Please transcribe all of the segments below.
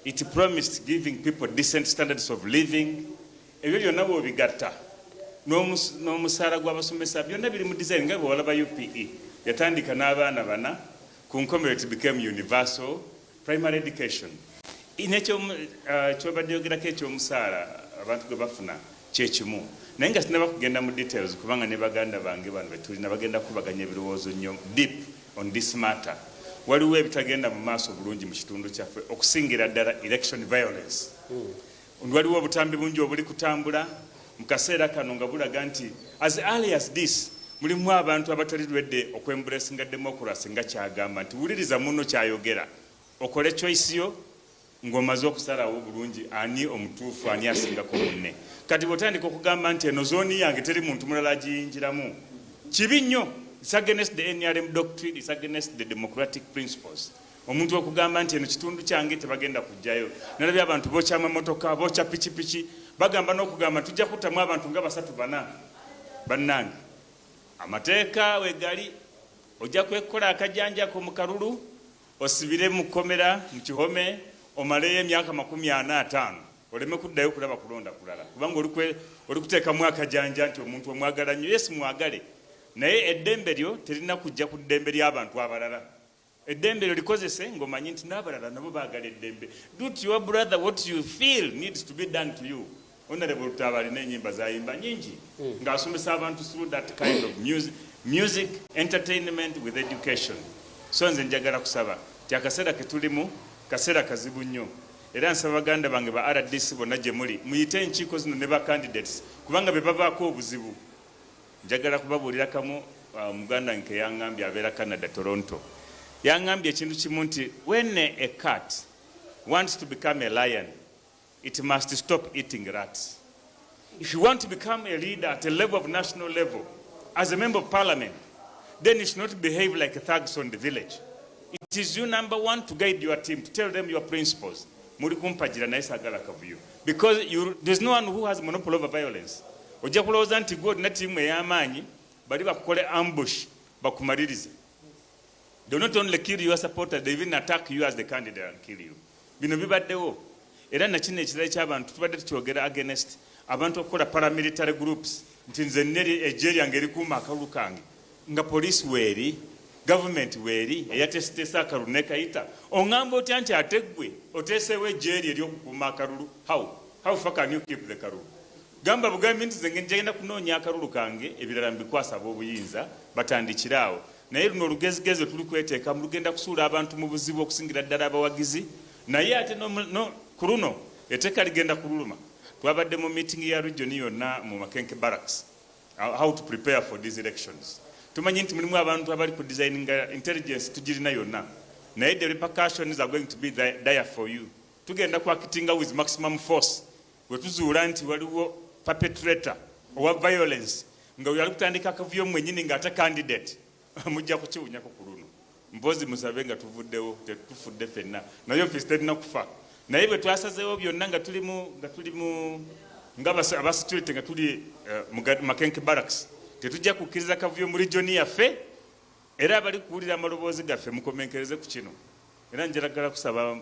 It promised giving people decent standards of living. Ebyo byonna bw'obigatta n'omusaala gw'abasomesa byonna biri mu design nga bwe walaba UPE yatandika n'abaana bana ku nkomerero it became universal primary education. N'ekyobadde yogerako ekyomusaala abantu gwe bafuna kyekimu naye nga sinaba kugenda mu details kubanga ne baganda bange bano betulina bagenda kubaganya ebirowoozo nnyo deep on this matter. Waliwo ebitagenda mu maaso bulungi mu kitundu kyaffe okusingira ddala election violence. Waliwo obutambi bungi obuli kutambula mu kaseera kano nga bulaga nti as early as this mulimu abantu abatali lwedde okwembracinga democracy nga kyagamba nti wuliriza muno kyayogera okole choice yo ng'omaze okusalawo bulungi ani omutuufu ani asingako munne. Kati bw'otandika okugamba nti eno zooni yange teri muntu mulala agiyingiramu kibi nnyo. It's against the NRM doctrine, it's against the democratic principles. Omuntu okugamba nti eno kitundu kyange tebagenda kujjayo. Nalabye abantu bookya amamotoka, bookya pikipiki, bagamba n'okugamba tujja kuttamu abantu nga basatu bana. Bannange amateeka wegali ojja kwekola akajanjako mu kalulu osibire mu kkomera mu kihome omaleyo emyaka 45 oleme kuddayo kulaba kulonda kulala kubanga oli kuteekamu akajanja nti omuntu omwagala nnyo. Yes, mwagale, naye eddembe lyo terina kujja ku ddembe ly'abantu abalala. Eddembe lyo likozese ng'omanyi nti n'abalala nabo baagala eddembe. Do to your brother what you feel needs to be done to you. Honorable Lutaaba alina ennyimba zayimba nyingi ng'asomesa abantu through that kind of music, music entertainment with education. So nze njagala kusaba nti akaseera ke tulimu kaseera kazibu nnyo era nsaba baganda bange ba RDC bonna gye muli muyite enkiiko zino ne ba candidates kubanga be bavaako obuzibu. Njagala kubabuulira kamu muganda nke yaŋŋambye abeera Canada, Toronto. Yaŋŋambye ekintu kimu nti when a cat wants to become a lion, it must stop eating rats. If you want to become a leader at a level of national level, as a member of parliament, then you should not behave like thugs on the village. It is you, number one, to guide your team, to tell them your principles. Muri kumpagira naye saagala kavuyo. Because there's no one who has monopoly over violence. Ojja kulowooza nti gwe olina ttiimu ey'amaanyi, bali bakukole ambush, bakumalirize. They not only kill your supporters, they even attack you as the candidate and kill you. Bino bibaddewo. Era nakino ekirala eky'abantu tubadde tukyogera against abantu okukola paramilitary groups nti nze neri ejje lyange erikuuma akalulu kange nga poliisi weeri, gavumenti weeri eyateeseteese akalulu nekayita. Oŋŋamba otya nti ate ggwe oteeseewo ejje eri ery'okukuuma akalulu? How far can you keep the kalulu? Gamba bugambi nti nze ngenda kunoonya akalulu kange, ebirala mbikwasa ab'obuyinza batandikire awo. Naye luno olugezigezi tuli kweteekamu lugenda kusuula abantu mu buzibu okusingira ddala abawagizi. Naye ate no, ku luno etteeka ligenda kululuma. Twabadde mu meeting ya region yonna mu Makenke Barracks, how to prepare for these elections. Tumanyi nti mulimu abantu abali ku designinga intelligence tugirina yonna, naye the repercussions are going to be there for you. Tugenda kuactinga with maximum force bwe tuzuula nti waliwo perpetrator owa violence nga oyo ali kutandika akavuyo mwennyini ng'ate candidate. Mujja kukiwunyako ku luno. Mpozi musabe nga tuvuddewo tetufudde ffenna, naye ofiisi terina kufa. Naye bwe twasazeewo byonna nga tuli mu nga aba security nga tuli mu Makenke Barracks, tetujja kukkiriza kavuyo mu region yaffe. Era abali kuwulira amaloboozi gaffe mukomenkereze ku kino. Era njagala kusaba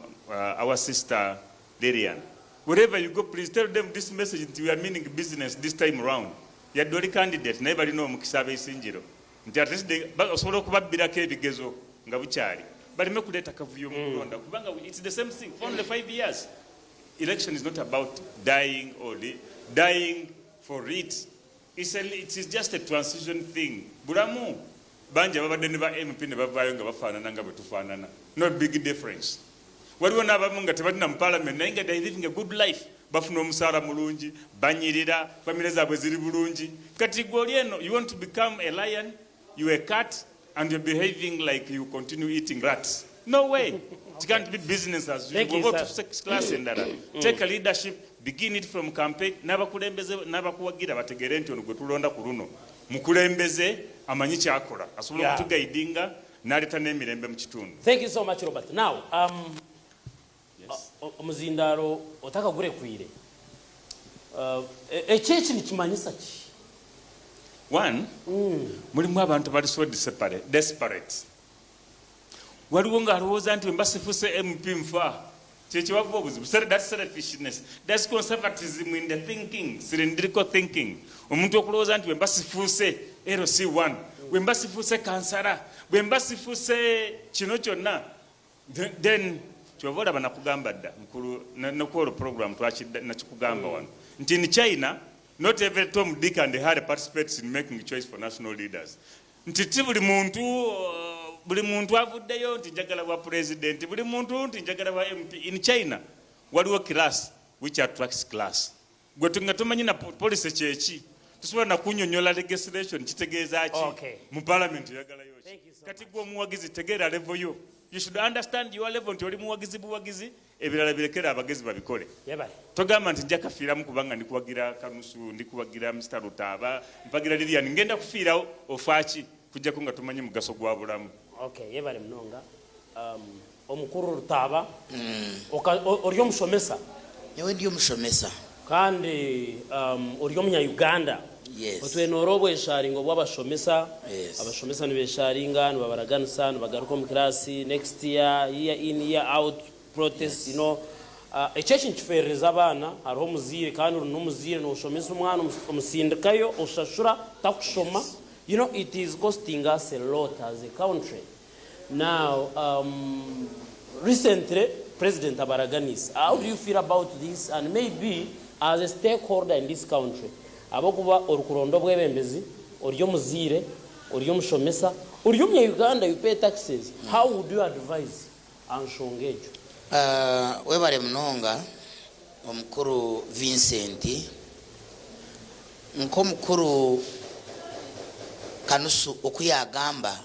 our sister Lilian, wherever you go, please tell them this message nti we are meaning business this time round. Yadde oli candidate, naye balina omukisa abeesinjiro nti at least osobola okubabbirako ebigezo nga bukyali baleme kuleeta kavuyo mu kulonda kubanga it's the same thing for only 5 years. Election is not about dying or dying for it. It is just a transition thing. Bulamu bangi ababadde ne ba MP ne bavaayo nga bafaanana nga bwe tufaanana, no big difference. Waliwo n'abamu nga tebalina mu parliament naye nga they living a good life, bafuna omusaala mulungi, banyirira, famire zaabwe ziri bulungi. Kati gwe oli eno, you want to become a lion, you a cat and you're behaving like you continue eating rats. No way. It can't be business as Thank you, usual. Bw'oba sir. otuuse class endala, take a leadership, begin it from campaign n'abakulembeze n'abakuwagira bategeere nti ono gwe tulonda ku luno mukulembeze amanyi kyakola asobola okutuguidinga n'aleeta n'emirembe mu kitundu. Thank you so much, Robert. Now, omuzindaalo otakagurekwire, eki nikimanyisa ki? One, mulimu abantu bali so desperate. Waliwo ng'alowooza nti mba sifuse MP nfa. Kyekibavuba obuzibu. That's selfishness. That's conservatism in the thinking, cylindrical thinking. Omuntu okulowooza nti bwemba sifuuse LC1, bwemba sifuuse kansala, bwemba sifuuse kino kyonna, then kyova olaba nakugamba dda mukulu nokwolwo program twakidda nakikugamba wano nti in China not every Tom, Dick and Harry participates in making choice for national leaders. Nti ti buli muntu buli muntu avuddeyo nti njagala bwa president, buli muntu nti njagala bwa MP. In China waliwo class which attracts class. Gwe nga tomanyi na policy kyeki, tosobola na kunyonyola legislation kitegeeza ki mu parliament oyagalayo ki. Kati gwe omuwagizi tegeera level yo. You should understand your level nti oli muwagizi buwagizi, ebirala birekere abagezi babikole. Togamba nti nja kafiiramu kubanga ndi kuwagira Kanusu, ndi kuwagira Mister Lutaaba, mpagira Lilian, ngenda kufiirawo ofa ki kujjako nga tomanyi mugaso gwa bulamu. Okay, yebale munonga. Omukuru Rutaaba, ori omushomesa? Nyowe ndi omushomesa. Kandi ori omunya-Uganda. Yes. Otwenoora obwesharingo bw'abashomesa. Yes. Abashomesa nibesharinga, nibabaraganisa, nibagaruka omu kirasi next year, year in, year out, protest, you know. Ekyo eki nikiferereza abaana, hariho omuzaire kandi ori n'omuzaire noshomesa omwana omusindikayo, oshashura takushoma. Yes. You know, it is costing us a lot as a country. Now, recently, President abaraganisa. How do you feel about this? And maybe, as a stakeholder in this country, ahabw'okuba orikuronda obwebembezi, ori omuzaire, ori omushomesa, ori omunya-Uganda, you pay taxes, how would you advise aha nshonga egyo? Webare munonga omukuru Vincent. Nk'omukuru Kanusu oku yaagamba,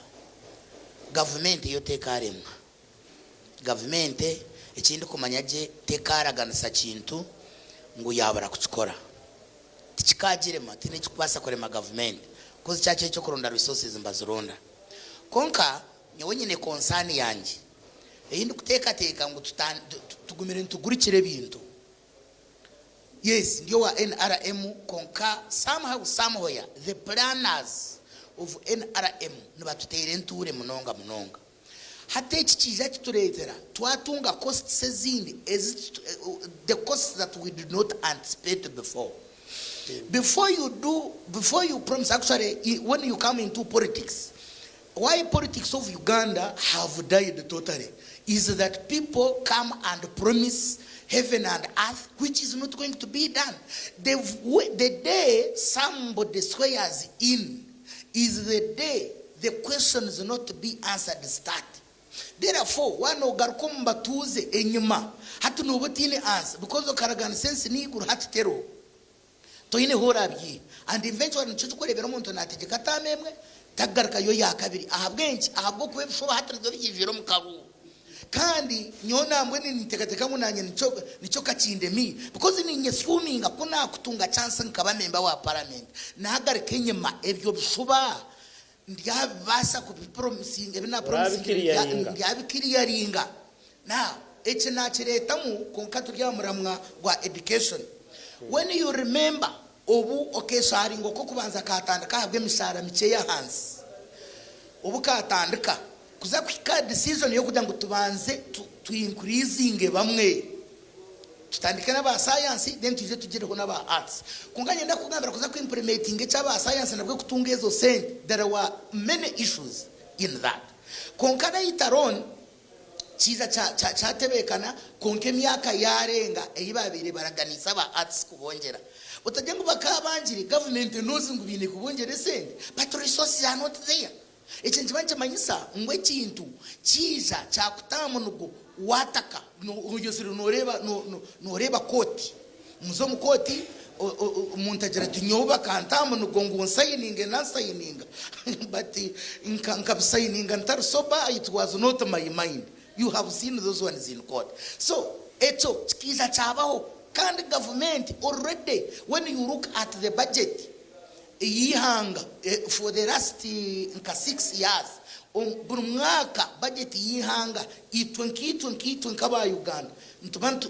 gavumenti yo tekaaremwa. Gavumenti eki ndikumanya gye tekaaraganisa kintu ngu yaabura kukikora. Tikikaagirema, tihaine ekirikubaasa kurema gavumenti kozi kyakyo eky'okuronda resources nibazironda. Kwonka nyowe nyine concern yangye ei ndikuteekateeka ngu tugumire nitugurikira ebintu. Yes, ndi owa nrm kwonka somehow somewhere the planners of nrm nibatuteera entuure munonga munonga. Hati eki kiija kitureetera twatunga costs ezindi ezi the costs that we did not anticipate before. Before you do, before you promise, actually when you come into politics, why politics of Uganda have died totally is that people come and promise heaven and earth which is not going to be done. The, the day somebody swears in is the day the questions not to be answered start. Therefore, wanogaruka omu batuuze enyima hati nooba otiine answer because okaraganisa ensi n'eiguru hati teriho. Toine hu orabyihe. And eventually nikyo orikureebera omuntu naategyeka taama emwe takugarukayo ya kabiri. Ahabw'enki? Ahabw'okuba ebishuba hati nibyo biijwire omu karuuru. Kandi nyowe nambwenu ninteekateeka ngu naanye nikyo nikyo kakindemi because ninyeshuuminga ku naakutunga chance nkaba member wa parliament naagaruka enyima ebyo bishuba ndyabibaasa kubipromisinga ebi naapromisingire Orabikiriyaringa. ndyabikiriyaringa. Now eki naakireetamu kwonka turi aha muramwa gwa education. When you remember obu okeesharingo k'okubanza kaatandika ahabw'emishaara mikye ey'ahansi, obu kaatandika kuza kuhika aha decision y'okugira ngu tubanze tu increasinge bamwe, tutandike n'aba science then twije tugireho n'aba arts. Kwonka niinyenda kukugambira kuza ku implementinga eky'aba science nabwo kutunga ezo sente, there were many issues in that. Kwonka later on kiija kyatebeekana kwonka emyaka yaarenga ei baabaire baraganiise aba arts kubongyera. Otagira ngu bakaabangire, government knows ngu baine kubongyera esente but resources are not there. Eki nikiba nikimanyisa ngu ekintu kiija kyakutaha omunugo waataka, oyozire nooreeba nooreeba kooti. Muze omu kooti omuntu agira ati nyowe bakantaha omunugo ngu nsayininge nansayininga but nkabisayininga ntari sober it was not my mind. You have seen those ones in court. So ekyo kikaija kyabaho kandi gavumenti already when you look at the budget ey'eihanga for the last nka 6 years, buri mwaka budget y'eihanga itwe nkaitwe nkaitwe nk'aba Uganda nituba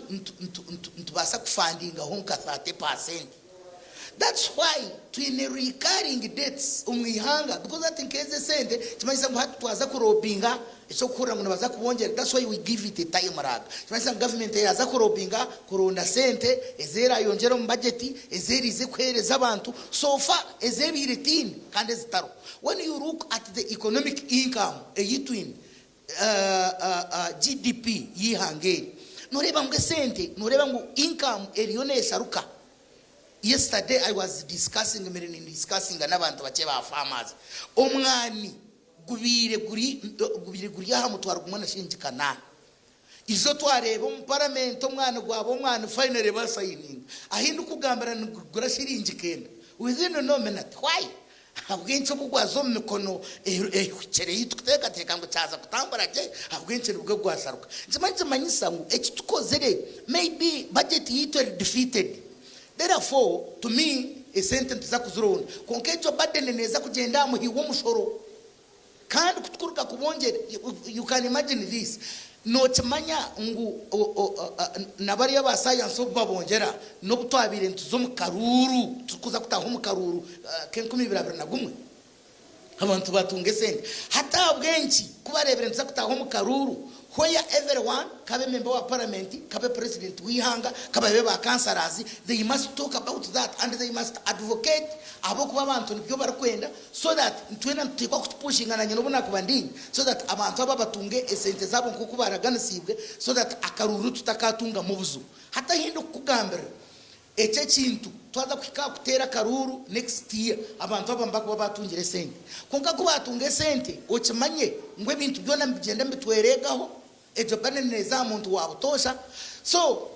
nitubaasa kufandingaho nka 30%. That's why twine recurring debts omu ihanga because hati nk'ezi esente kimanyisa ngu hati twaza kurobinga. Eky'okuhurira ngu nibaza kubongyera, that's why we give it a time lag. Nikimanyisa ngu gavumenti yaaza kurobinga kuronda sente ezi erayongyere omu budget, ezi eriize kuheereza abantu, so far ezebaire tihaine kandi ezitariho. When you look at the economic income ei twine, GDP y'eihanga eri, noreeba ngu esente, noreeba ngu income eriyo nesharuka. Yesterday I was discussing, mbaire nindiscussinga n'abantu bakye ba farmers, omwani gubaire guri gubaire guri aha mutwaro gumwe na shilingi kanaana. Ijo twareeba omu paramenti omwani gwaba omwani finally basayininga. Ahi ndikugambira nigugura shilingi kenda within no minute. Why? Ahabw'enki obu gwaza omu mikono ehikire ei turikuteekateeka ngu kyaza kutambura gye, ahabw'enki nibwo gwasharuka? Nikimara nikimanyisa ngu eki tukozire maybe budget yaitu eri defeated. Therefore, to me, esente nituza kuzironda kwonka egyo burden neeza kugyenda aha muhi w'omushoro. Kandi ku tukuruga kubongyera, you can imagine this, nookimanya ngu na bariya aba sayansi obu babongyera, n'obu twabaire nituza omu karuuru, turikuza kutaaha omu karuuru k'enkumi ibiri abiri na gumwe, abantu batunga esente. Hati ahabw'enki ku bareebire nituza kutaaha omu karuuru, where everyone, kabe member wa parliament, kabe president w'eihanga, kababe ba councillors, they must talk about that and they must advocate ahabw'okuba abantu nibyo barikwenda so that twena nituteekwa kutupushinga nanye n'obu nakuba ndinye so that abantu aba batunge esente zaabo nk'oku baraganisiibwe so that akaruuru tutakatungamu obuzibu. Hati ahi ndikukugambira eki ekintu twaza kuhika aha kuteera akaruuru next year abantu aba nibakuba batungire esente. Kwonka ku batunga esente okimanye ngu ebintu byona nibigyenda nibitwereegaho, egyo burden neeza aha muntu wa butoosha. So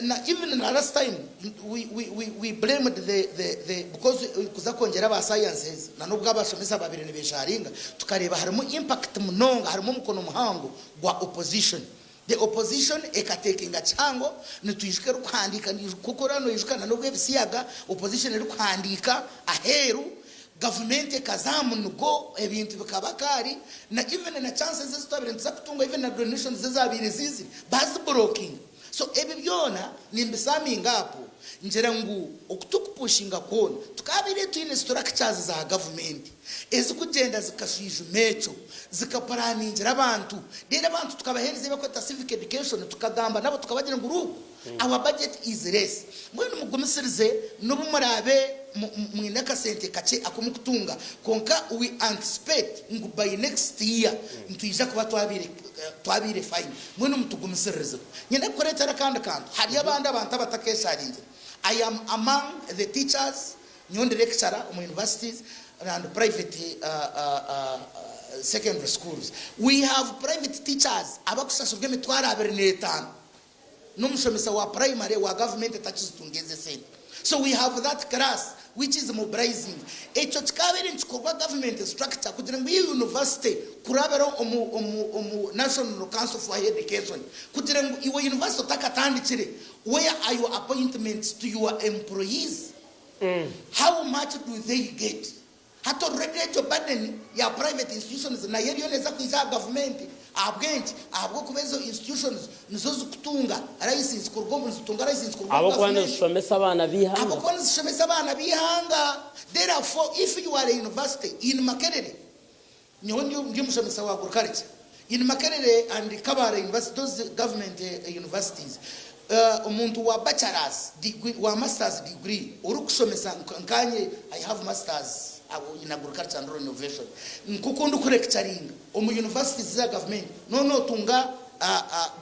na even na last time we, we, we, we blamed the because kuza kwongyera aba sciences na n'obwo abashomesa babaire nibesharinga tukareeba harimu impact munonga harimu omukono muhango gwa opposition. The opposition ekatekinga kihango nitwijuka erikuhandiika kuko oraba noijuka na n'obwo ebisiyaga opposition erikuhandiika aheeru gavumenti ekaza aha munigo ebintu bikaba akaari na even na chances ezi twabaire nituza kutunga even na donations ezabaire ziizire baziblockinga. So ebi byona nimbisaminga up ngira ngu oku turikupushinga kwona tukabaire twine structures za gavumenti ezikugyenda zikashwijuma ekyo zikapuraningira abantu reero abantu tukabaheereza ebi barikweta civic education tukagamba nabo tukabagira ngu look our budget is less mbwenu mugumisirize n'obu muraabe mwine akasente kakye aku murikutunga kwonka we anticipate ngu by next year nitwija kuba twabaire twabaire fine mbwenu mutugumisiririzeho. Nyine kukureetera akandi kantu hariyo abandi abantu abatakesharingire. I am among the teachers nyowe ndi lecturer omu universities and private secondary schools. We have private teachers abakushashurwa emitwaro abiri n'etaano n'omushomesa wa primary wa gavumenti takizitunga ezi esente. So we have that class which is mobilizing. Ekyo kikabaire nikikorwa government structure kugira ngu iyi university kurabira omu, omu, omu National Council for Higher Education kugira ngu iwe university otakatandikire where are your appointments to your employees? How much do they get? Hati already egyo burden ya private institutions nayo eriyo neeza kwija aha gavumenti. Ahabw'enki? Ahabw'okuba ezo institutions nizo zikutunga license kuruga omu nizitunga license kuruga omu Ahabw'okuba gavumenti. nizishomesa abaana b'eihanga. Ahabw'okuba nizishomesa abaana b'eihanga. Therefore, if you are a university in Makerere, nyowe ndi ndi omushomesa wa agriculture in Makerere and Kabale University, those government universities, omuntu wa bachelor's degree, wa master's degree orikushomesa nkanye I have masters in agriculture and rural innovation, nk'oku ndikulecturinga omu universities za government, noona otunga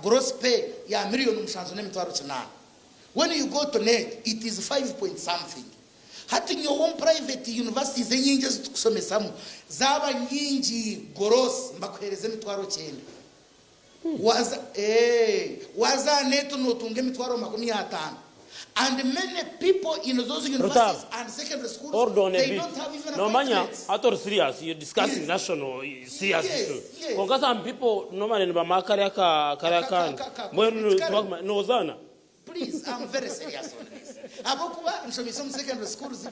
gross pay ya 7,800,000. When you go to net, it is five point something. Hati nyowe omu private universities enyingi ezi tukushomesamu zaaba nyingi gross nibakuheereza 90,000. Waza, eh, waza net nootunga 50,000. And many people in those universities Rutaro. and secondary schools, Hold on a they bit. don't have even Nomanya, appointments. hati ori serious, you're discussing national serious issue. Kwonka some people normally nibamanya kariya ka kariya kandi. Mbwenu nozana. Please, I'm very serious on this. Ahabw'okuba nshomeise omu secondary schools,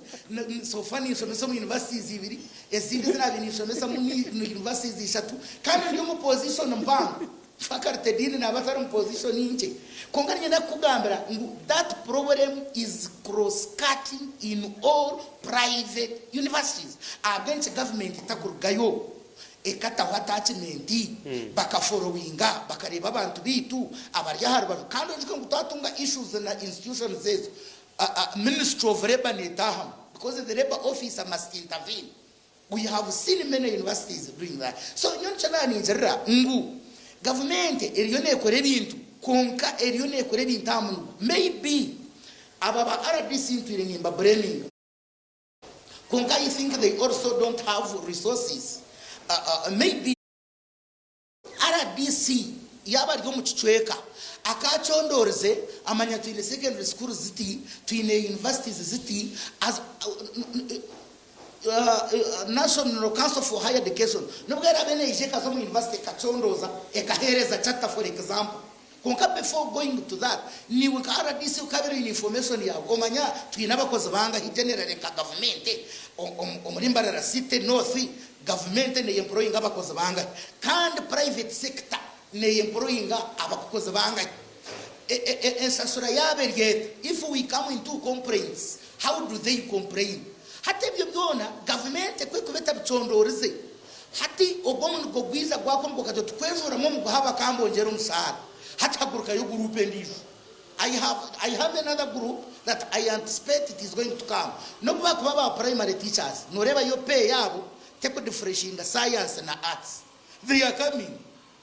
so far ninshomesa omu universities ibiri, ezindi ezinabaire ninshomesamu ni universities ishatu, kandi ndi omu position mpango. Faculty dean naaba atari omu position nkye. Kwonka niinyenda kukugambira ngu that problem is cross cutting in all private universities. Ahabw'enki government etakurugayo Ekataho attachment, bakaforowinga, bakareeba abantu baitu abari aha rubaju. Kandi oijuke ngu twatunga issues na institutions ezo, Ministry of Labour netaahamu because the labour officer must intervene. We have seen many universities doing that. So nyowe nikyo naaba ningirira ngu gavumenti eriyo nekora ebintu kwonka eriyo nekora ebintu aha munwa. Maybe aba ba rdc ntwire nimba blaminga. Kwonka I think they also don't have resources maybe rdc yaaba ari omu kicweka akacondoorize amanya twine secondary schools ziti, twine universities ziti, as National Council for Higher Education n'obu eraabe neija ekaza omu university ekacondooza ekaheereza charter for example. Kwonka before going to that, niiwe nka rdc okabaire oine information yaawe omanya twine abakozi bangahi generally nka gavumenti omuri Mbarara city north gavumenti neyemployinga abakozi bangahi kandi private sector neyemployinga abakozi bangahi enshashura yaabo eri eta if we come into complaints how do they complain hati ebyo byona gavumenti ku ekuba etabicondoorize Hati ogwo omunigo gwija gwakwo nigwo kati tukwejuramu omu guha bakambongyera omushaara. Hati hagurukayo guruupu endiijo. I have, I have another group that I anticipate it is going to come. N'obu bakuba ba primary teachers, noreeba yo pay yaabo tekudifreshinga science na arts. They are coming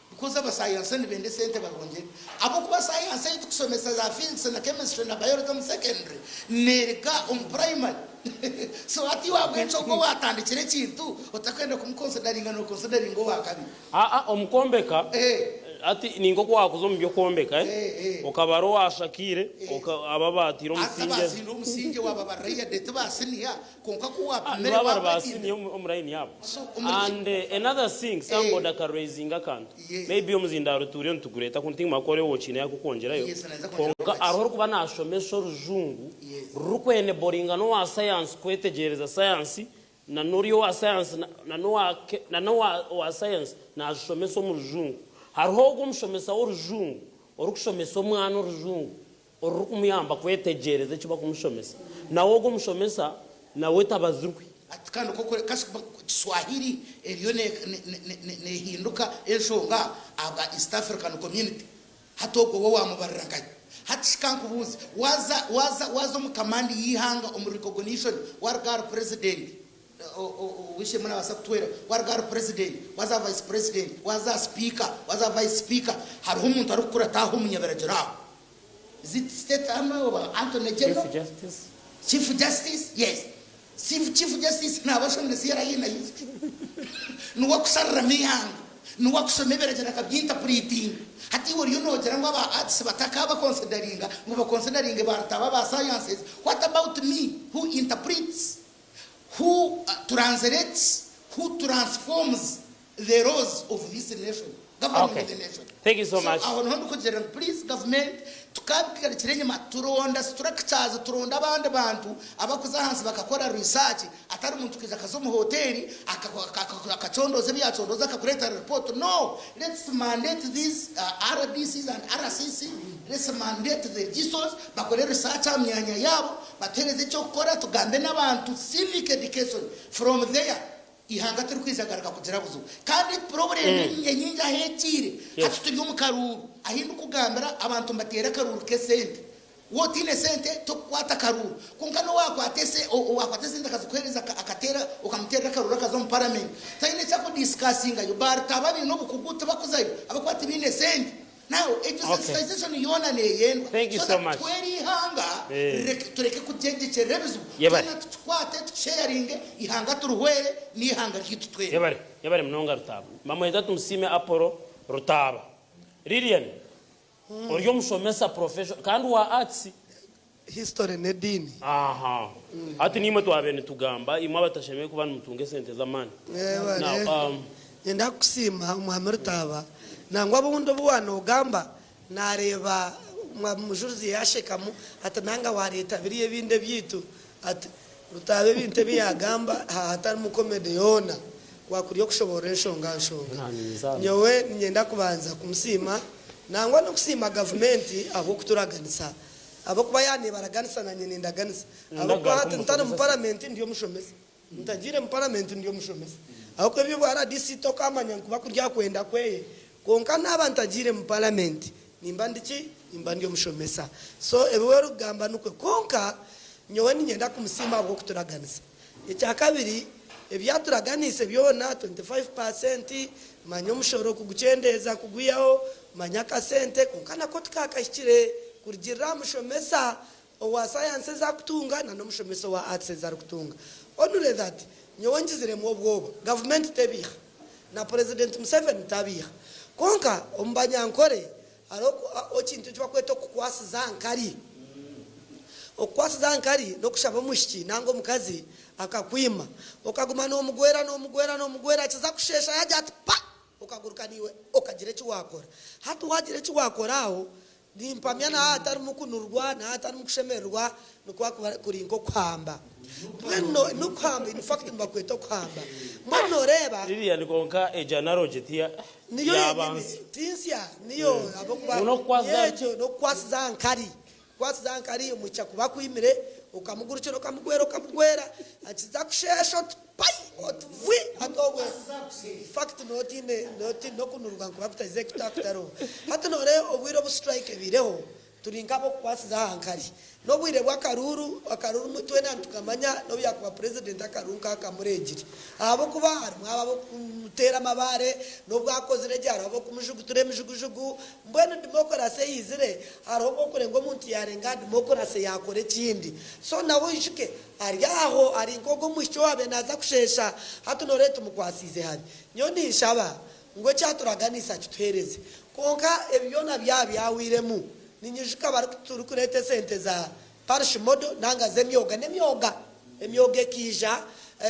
because aba science nibenda esente barongye. Ahabw'okuba science ei tukushomesa za physics na chemistry na biology omu secondary neerega omu primary. So hati iwe ahabw'enki ogwo owaatandikire ekintu otakwenda kumukonsidaringa nookonsidaringa owaakabiri? Aa omu kwombeka, hati ni nk'oku waakuza omu by'okwombeka, okabara owaashakiire, abo abaataire Haza omusingye. baazimbire omusingye waababa rayade tibaasiniya kwonka ku waapimire Nibo abari ba waaba senior omu line yaabo. So omuri And another thing, somebody aka raisinga akantu. Yes. Maybe omuzindaaro turiyo nitugureeta ku ntiimwe ku oriho okiine yakukwongyerayo. Yes, naija kwongyeraho Kwonka kakye. hariho orikuba naashomesa orujungu Yes. rurikweneboringa n'owa sayansi kwetegyereza sayansi na n'ori owa sayansi na n'owa na n'owa owa sayansi naashomesa omu rujungu. Hariho ogwo omushomesa w'orujungu orikushomesa omwana orujungu orurikumuyamba kwetegyereza eki barikumushomesa. Nawe ogwo omushomesa nawe tabazirwe. Ati kandi ku okore kasi Kiswahili eriyo nehinduka enshonga ahabwa East African Community. Hati ogwo we wamubarira nkahi? Hati shi kankubuuze, waza waza waza omu command y'eihanga omu recognition waruga ahari president, ow'eishe-emwe nabaasa kutuhwera, waruga ahari president waza aha vice president, waza aha speaker, waza aha vice speaker, hariho omuntu arikukurata aho omunyabiragiro aho? Is it state army oba Antony General? Chief Justice. Chief Justice, yes. Chief, Chief Justice naaba ashomire CRE na history. Niwe akushariramu eihanga. Niwe akushoma ebiragiro akabyintapuritinga. Hati iwe oriyo noogira ngu aba arts batakabakonsidaringa ngu bakonsidaringe ba Rutaba aba sciences. What about me who interprets, who translates, who transforms the laws of this nation, governing Okay. the nation. Thank you so much. Aho niho ndikugirira ngu please government tukabigarukira enyima turonda structures, turonda abandi bantu abakuza ahansi bakakora research atari muntu kwija akaza omu hoteri akacondooza ebi yacondooza akakureetera report. No, let's mandate these RDCs and RCC, let's mandate the GSOs bakore research aha myanya yaabo batuheereze eky'okukora tugambe n'abantu civic education from there. Eihanga tirikwija garuka kugira buzibu. Kandi purobulemu enyingi ahu egiire, hati turi omu karuuru. Ahu ndikugambira abantu nibateera akaruuru k'esente. Waaba otaine sente tokukwata karuuru. Kwonka n'owaakwata owaakwata esente akazikuheereza akateera okamuteerera akaruuru akaza omu paramenti, taine eki akudisikasingayo. Baarutaaba abaine obukugu tibakuzayo ahabw'okuba tibaine sente. Now egyo sensitization yoona neyendwa Thank you so so that much. twere eihanga Eh. rireke tureke kugyegyekyerera ebizibu Yebare. twena tukikwate tukisheyaringe eihanga turihwere n'eihanga ryaitu twena. Yebare, yebare munonga Rutaaba. Bamweta Tumusiime Apollo Rutaaba. Lilian, ori omushomesa profession kandi wa arts. History n'ediini. Aha. Hati niimwe twabaire nitugamba, imwe abatashemereire kuba nimutunga esente z'amaani. Mwebare. Now, um, Niinyenda kukusiima Mwami Rutaaba. Nangwa obundi obu waanoogamba naareeba Mwami Mujurizi yaashekamu ati nanga waareeta biriya ebindi ebyaitu ati Rutaaba ebintu ebi yaagamba haatarimu comedy yoona waakuriyo kushoboorora enshonga nshonga. Nyowe niinyenda kubanza kumusiima nangwa n'okusiima gavumenti ahabw'okuturaganisa Ahabw'okuba yaaba nibaraganisa nanye nindaganisa. Ahabw'okuba hati ntari mu paramenti ndi omushomesa. Ntagiire mu paramenti ndi omushomesa. Ahabw'okuba eby'obwa rdc tokaamanya nikuba kuri aha kwenda kweye. Kwonka naaba ntagiire mu paramenti nimba ndi ki? Nimba ndi omushomesa. So ebi we orikugamba nikwe. Kwonka nyowe niinyenda kumusiima ahabw'okuturaganisa. Ekyakabiri, ebi aturaganiise byona, 25%, manya omushoro kugukyendeeza kugwihaho, manya akasente, kwonka nako tikaakahikire kurugiirira aha mushomesa owa sayansi ezi arikutunga na n'omushomesa owa aatsi ezi arikutunga. Only that, nyowe ngiziremu obwoba, gavumenti tebiiha, na Purezidenti Museveni tabiiha. Kwonka omu Banyankore hariho ekintu eki barikweta okukwasiza aha nkari. Okukwasiza aha nkari n'okushaba omwishiki nanga omukazi akakwima, okaguma noomugwera, noomugwera, noomugwera, akiza kusheesha yaagira ati pa! Okaguruka naiwe okagira eki waakora. Hati waagira eki waakora aho, nimpamya naaba atarimu kunurwa, naaba atarimu kushemererwa, nikuba kuri nk'okuhamba. Mbwenu n'okuhamba, in fact nibakweta okuhamba. Mbwenu nooreeba. Lilian kwonka egyo analogy tiya Niyo yenyini, yabanza. ti nsya, niyo ahabw'okuba Ngu n'okukwasiza niyo aha ki? egyo n'okukwasiza aha nkari. Kukwasiza aha nkari, omwishiki akuba akwimire, okamugurukira okamugwera okamugwera, akiza kusheesha oti pai! Oti vwi! Hati obwe in fact nooba otiine nooba otiine n'okunurwa nikuba kutaizire kutariho. Hati nooreeba obwire obu strike ebaireho, Turi nk'ab'okukwasiza aha nkari. N'obwire bw'akaruuru, akaruuru twena nitukamanya n'obu yaakuba purezidenti akaruuru nk'akamureegire. Ahabw'okuba harimu abo ab'okumuteera amabaare, n'obu akozire gye hariho ab'okumujugutura emijugujugu. Mbwenu demokurasi eizire, hariho obw'okurenga omuntu yaarenga aha demokurasi yaakora ekindi. So nawe oijuke ari aho ari nk'ogwo omwishiki owaabaire naaza kusheesha, hati nooreeba tumukwasiize habi. Nyowe ninshaba Ngu eki aturaganiise akituheereze. Kwonka ebi byona byaba byahweiremu, ninyijuka turikureeta esente za parish model nanga z'emyoga n'emyoga. Emyoga ekaija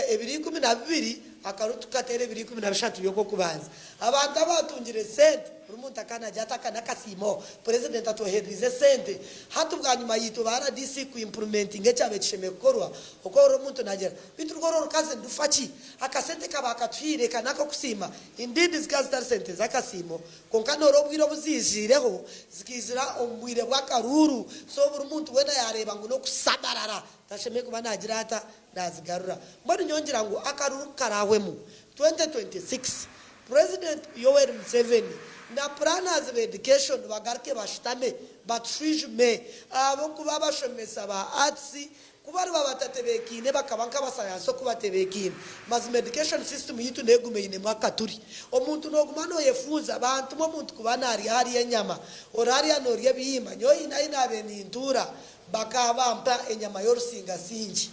ebiro 12, akaru tukateera ebiro 13 by'okw'okubanza. Abantu abaatungire esente, buri muntu akaba naagira ati aka n'akasiimo, purezidenti atwoherereize esente. Hati bwanyima yaitwe ba rdc ku impurumentinga ekyabaire kishemereire kukorwa, okwohurira omuntu naagira, Beitu rwo orwo orukazi nirufa ki? Akasente ka baakatuhaire ka n'ak'okusiima. Indeed zikaba zitari sente z'akasiimo, kwonka noora obwire obu ziijiireho, zikaizira omu bwire bw'akaruuru, so buri muntu weena yaareeba ngu n'okusabarara, tashemereire kuba naagira ata? Naazigarura. Mbwenu nyowe ngira ngu akaruuru ku karaahwemu 2026, President Yoweri Museveni na planners ba education bagaruke bashutame batushwijume ahabw'okuba abashomesa ba arts Ku bariba batatebeekaine bakaba nk'abasayansi oku batebeekaine, mazima education system yaitu neguma einemu akaturi. Omuntu noguma noyefuuza, bantuma omuntu kuba narya hariya enyama, ori hariya norya ebihimba. Nyowe haine ahi nabaire nintuura bakaba bampa enyama y'orusingasingi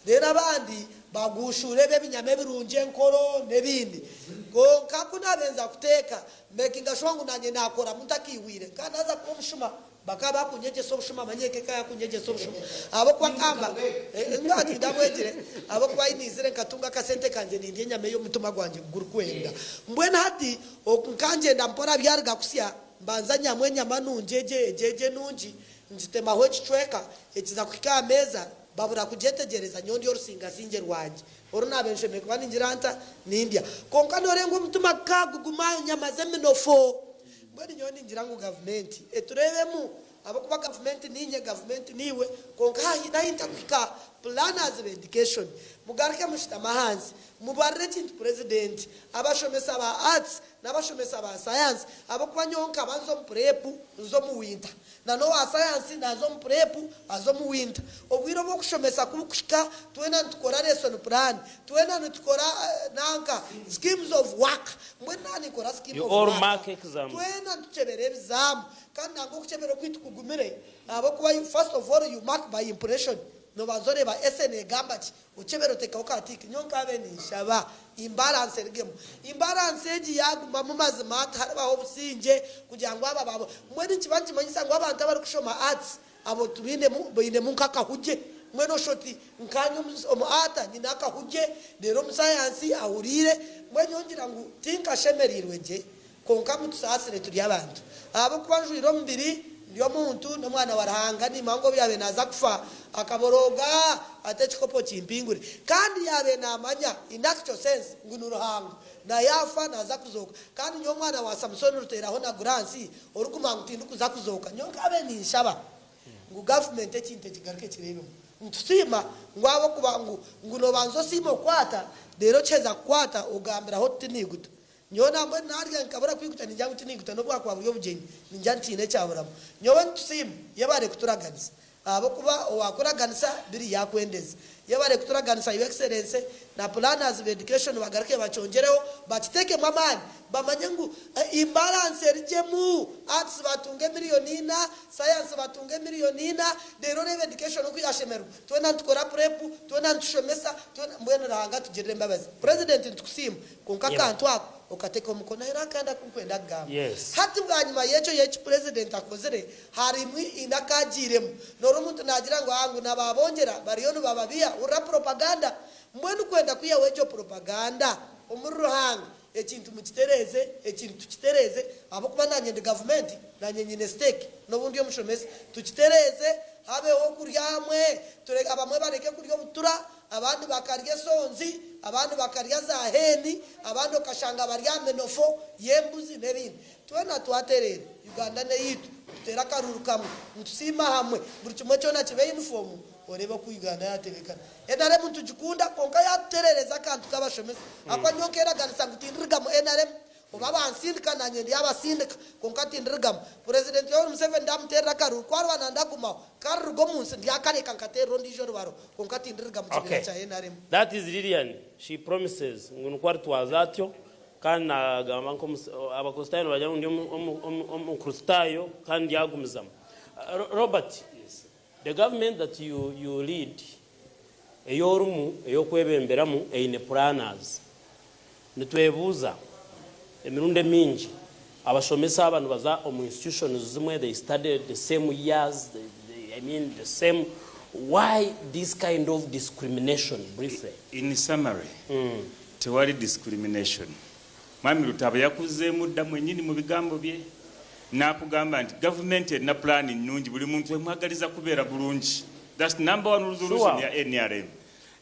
reero abandi bagushuura ebi ebinyama ebirungi enkoro n'ebindi. Kwonka ku nabaire nza kuteeka, makinga sure ngu nanye nakoramu ntakaihwire, nkaba naza kuba omushuma. Bakaba bakunyegyesa obushuma manya eka ekaba yakunyegyesa obushuma ahabw'okuba nkamba ngaba tindabwegire ahabw'okuba ahi naizire nkatunga akasente kangye nindya enyama ei omutima gwangye gurikwenda. Mbwenu hati nkangyenda mpora byaruga kusya mbanza nyamwa enyama nungi egyo egyo egyo enungi ngitemaho ekicweka ekiza kuhika aha meeza babura kugyetegyereza nyowe ndya orusingasingye rwangye oru naabaire nshemereire kuba ningira nta nindya. Kwonka noorenga omutima gukaguguma enyama z'eminofo. Mbwenu nyowe ningira ngu gavumenti etureebemu ahabw'okuba gavumenti niinye, gavumenti niiwe, kwonka haine ahi ntakuhika, planners ba education mugaruke mushutame ahansi mubarire ekintu purezidenti, abashomesa ba arts n'abashomesa ba science ahabw'okuba nyowe nkaba nza omu prep nza omu winter na n'owa science naaza omu prep aza omu winter. Obwire obw'okushomesa ku bukuhika twena nitukora lesson plan, twena nitukora nanka schemes of work. Mbwenu naaba ninkora scheme You of all work, mark exams. twena nitukyebera ebizaamu. Kandi nangwa okukyebera okwaitu kugumire ahabw'okuba you first of all you mark by impression. Noobanza oreeba essay neegamba ki, okyebera oteekaho ka tick. Nyowe nkaabaire ninshaba imbalance erugemu. Imbalance egi yaagumamu mazima tiharibaho obusingye kugira ngu aba baabo. Mbwenu nikiba nikimanyisa ngu abantu abarikushoma arts Abo tubainemu bainemu nk'akahugye. Mbwenu oshusha oti nkaanye omu art nyine akahugye, reero omu sayansi ahuriire. Mbwenu nyowe ngira ngu tinkashemereirwe gye, kwonka mutusaasire turi abantu. Ahabw'okuba njwaire omubiri, ndi omuntu, n'omwana wa Ruhanga, niimanya ngu obu yaabaire naaza kufa, akaborooga ati ekikopo kimpingure. Kandi yaabaire naamanya, in actual sense, ngu ni Ruhanga. Na yaafa naaza kuzooka. Kandi nyowe omwana wa Samusooni Ruteeraho na Guransi, Orikumanya ngu tindikuza kuzooka nyowe nkabe ninshaba ngu gavumenti ekintu ekigaruke ekireebemu. Nitusiima ngu ahabw'okuba ngu ngu noobanza osiima okukwata, reero okiheza kukwata ogambiraho oti tinaiguta. Nyowe nambwenu naarya nkabura kwiguta ningira ngu tinaiguta n'obu bwakuba buri obugyenyi ningira nti tihaine ekyaburamu. Nyowe nitusiima, yebare kuturaganisa ahabw'okuba owaakuraganisa biri yaakwendeza. Yebare kuturaganisa Your Excellency na planners ba education bagaruke bakyongyereho bakitekemu amaani bamanye ngu imbalance erigyemu, arts batunge miriyoni ina, science batunge miriyoni ina reero oreebe education oku yashemererwa. Twena nitukora prep, twena nitushomesa, twena mbwenu Ruhanga atugirire embabazi. President nitukusiima kwonka akantu ako okatekeho omukono. Hariho akandi aku nkwenda kugamba. Hati bwanyima y'ekyo eki president akozire Harimu ina akaagiiremu. Noora omuntu naagira ngu, Aa, ngu na baabongyera bariyo nibababiha. Hurira propaganda. Mbwenu kwenda kwihaho egyo propaganda omuri Ruhanga, ekintu mukitereeze, ekintu tukitereeze, ahabw'okuba naanye ndi gavumenti, naanye nyine stake, n'obu ndi omushomesa. Tukitereeze, habeho okurya hamwe, ture, abamwe bareke kurya obutura, abandi bakarya esonzi, abandi bakarya za heeni, abandi okashanga bari aha minofo y'embuzi n'ebindi. Twena twatereera, Uganda n'eyaitu, tuteere akaruuru kamwe, nitusiima hamwe, buri kimwe kyona kibe yunifoomu, oreebe oku Uganda yaatebeekana. Nrm nitugikunda kwonka yaatutereereza akantu k'abashomesa. Ahakuba nyowe nkeeraganisa ngu tindirigamu nrm, oba bansindika naanye ndyabasindika kwonka tindirigamu. Purezidenti Yoweri Museveni ndaamuteerera akaruuru, ku ariba nanda agumaho, ku ariruga omu nsi ndyakareka nkateerera ondiijo orubaro kwonka tindiriga mu kibiina Okay. kya nrm. That is Lilian, she promises ngu nikwo aritwaza atyo. Kandi naagamba nk'Abakristaayo nibagira ngu ndi Omukristaayo kandi ndyagumizamu. Robert, the government that you, you lead, ei orimu, ei orikwebemberamu eine planners. Nitwebuuza emirundi emingi, abashomesa aba nibaza omu institutions zimwe, they study the same years, they, they, I mean the same, why this kind of discrimination briefly? In summary, Tewali discrimination. Mwami Lutaaba yakuzzeemu dda mwennyini mu bigambo bye n'akugamba nti gavumenti erina pulaani nnungi buli muntu emwagaliza kubeera bulungi. That's number one resolution ya nrm.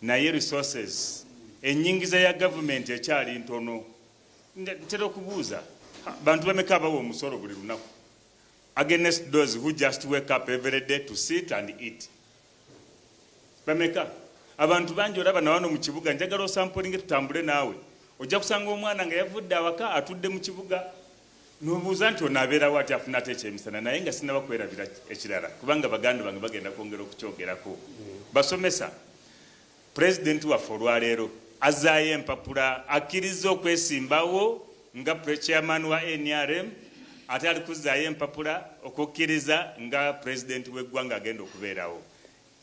Naye resources, ennyingiza ya gavumenti ekyali ntono. Ntera okubuuza, bantu bameka abawa omusolo buli lunaku against those who just wake up every day to sit and eat? Bameka? Abantu bangi olaba na wano mu kibuga njagala osampolinge tutambule naawe. Ojja kusanga omwana nga yavudde awaka atudde mu kibuga n'obuuza nti ono abeerawo atya afuna atya ekyemisana naye nga sinnaba kwerabira ekirala kubanga baganda bange bagenda kwongera okukyogerako. Basomesa, Pulezidenti waffe olwaleero azzaayo empapula akkirizza okwesimbawo nga Chairman wa nrm ate ali kuzzaayo empapula okukkiriza nga Pulezidenti w'eggwanga agenda okubeerawo.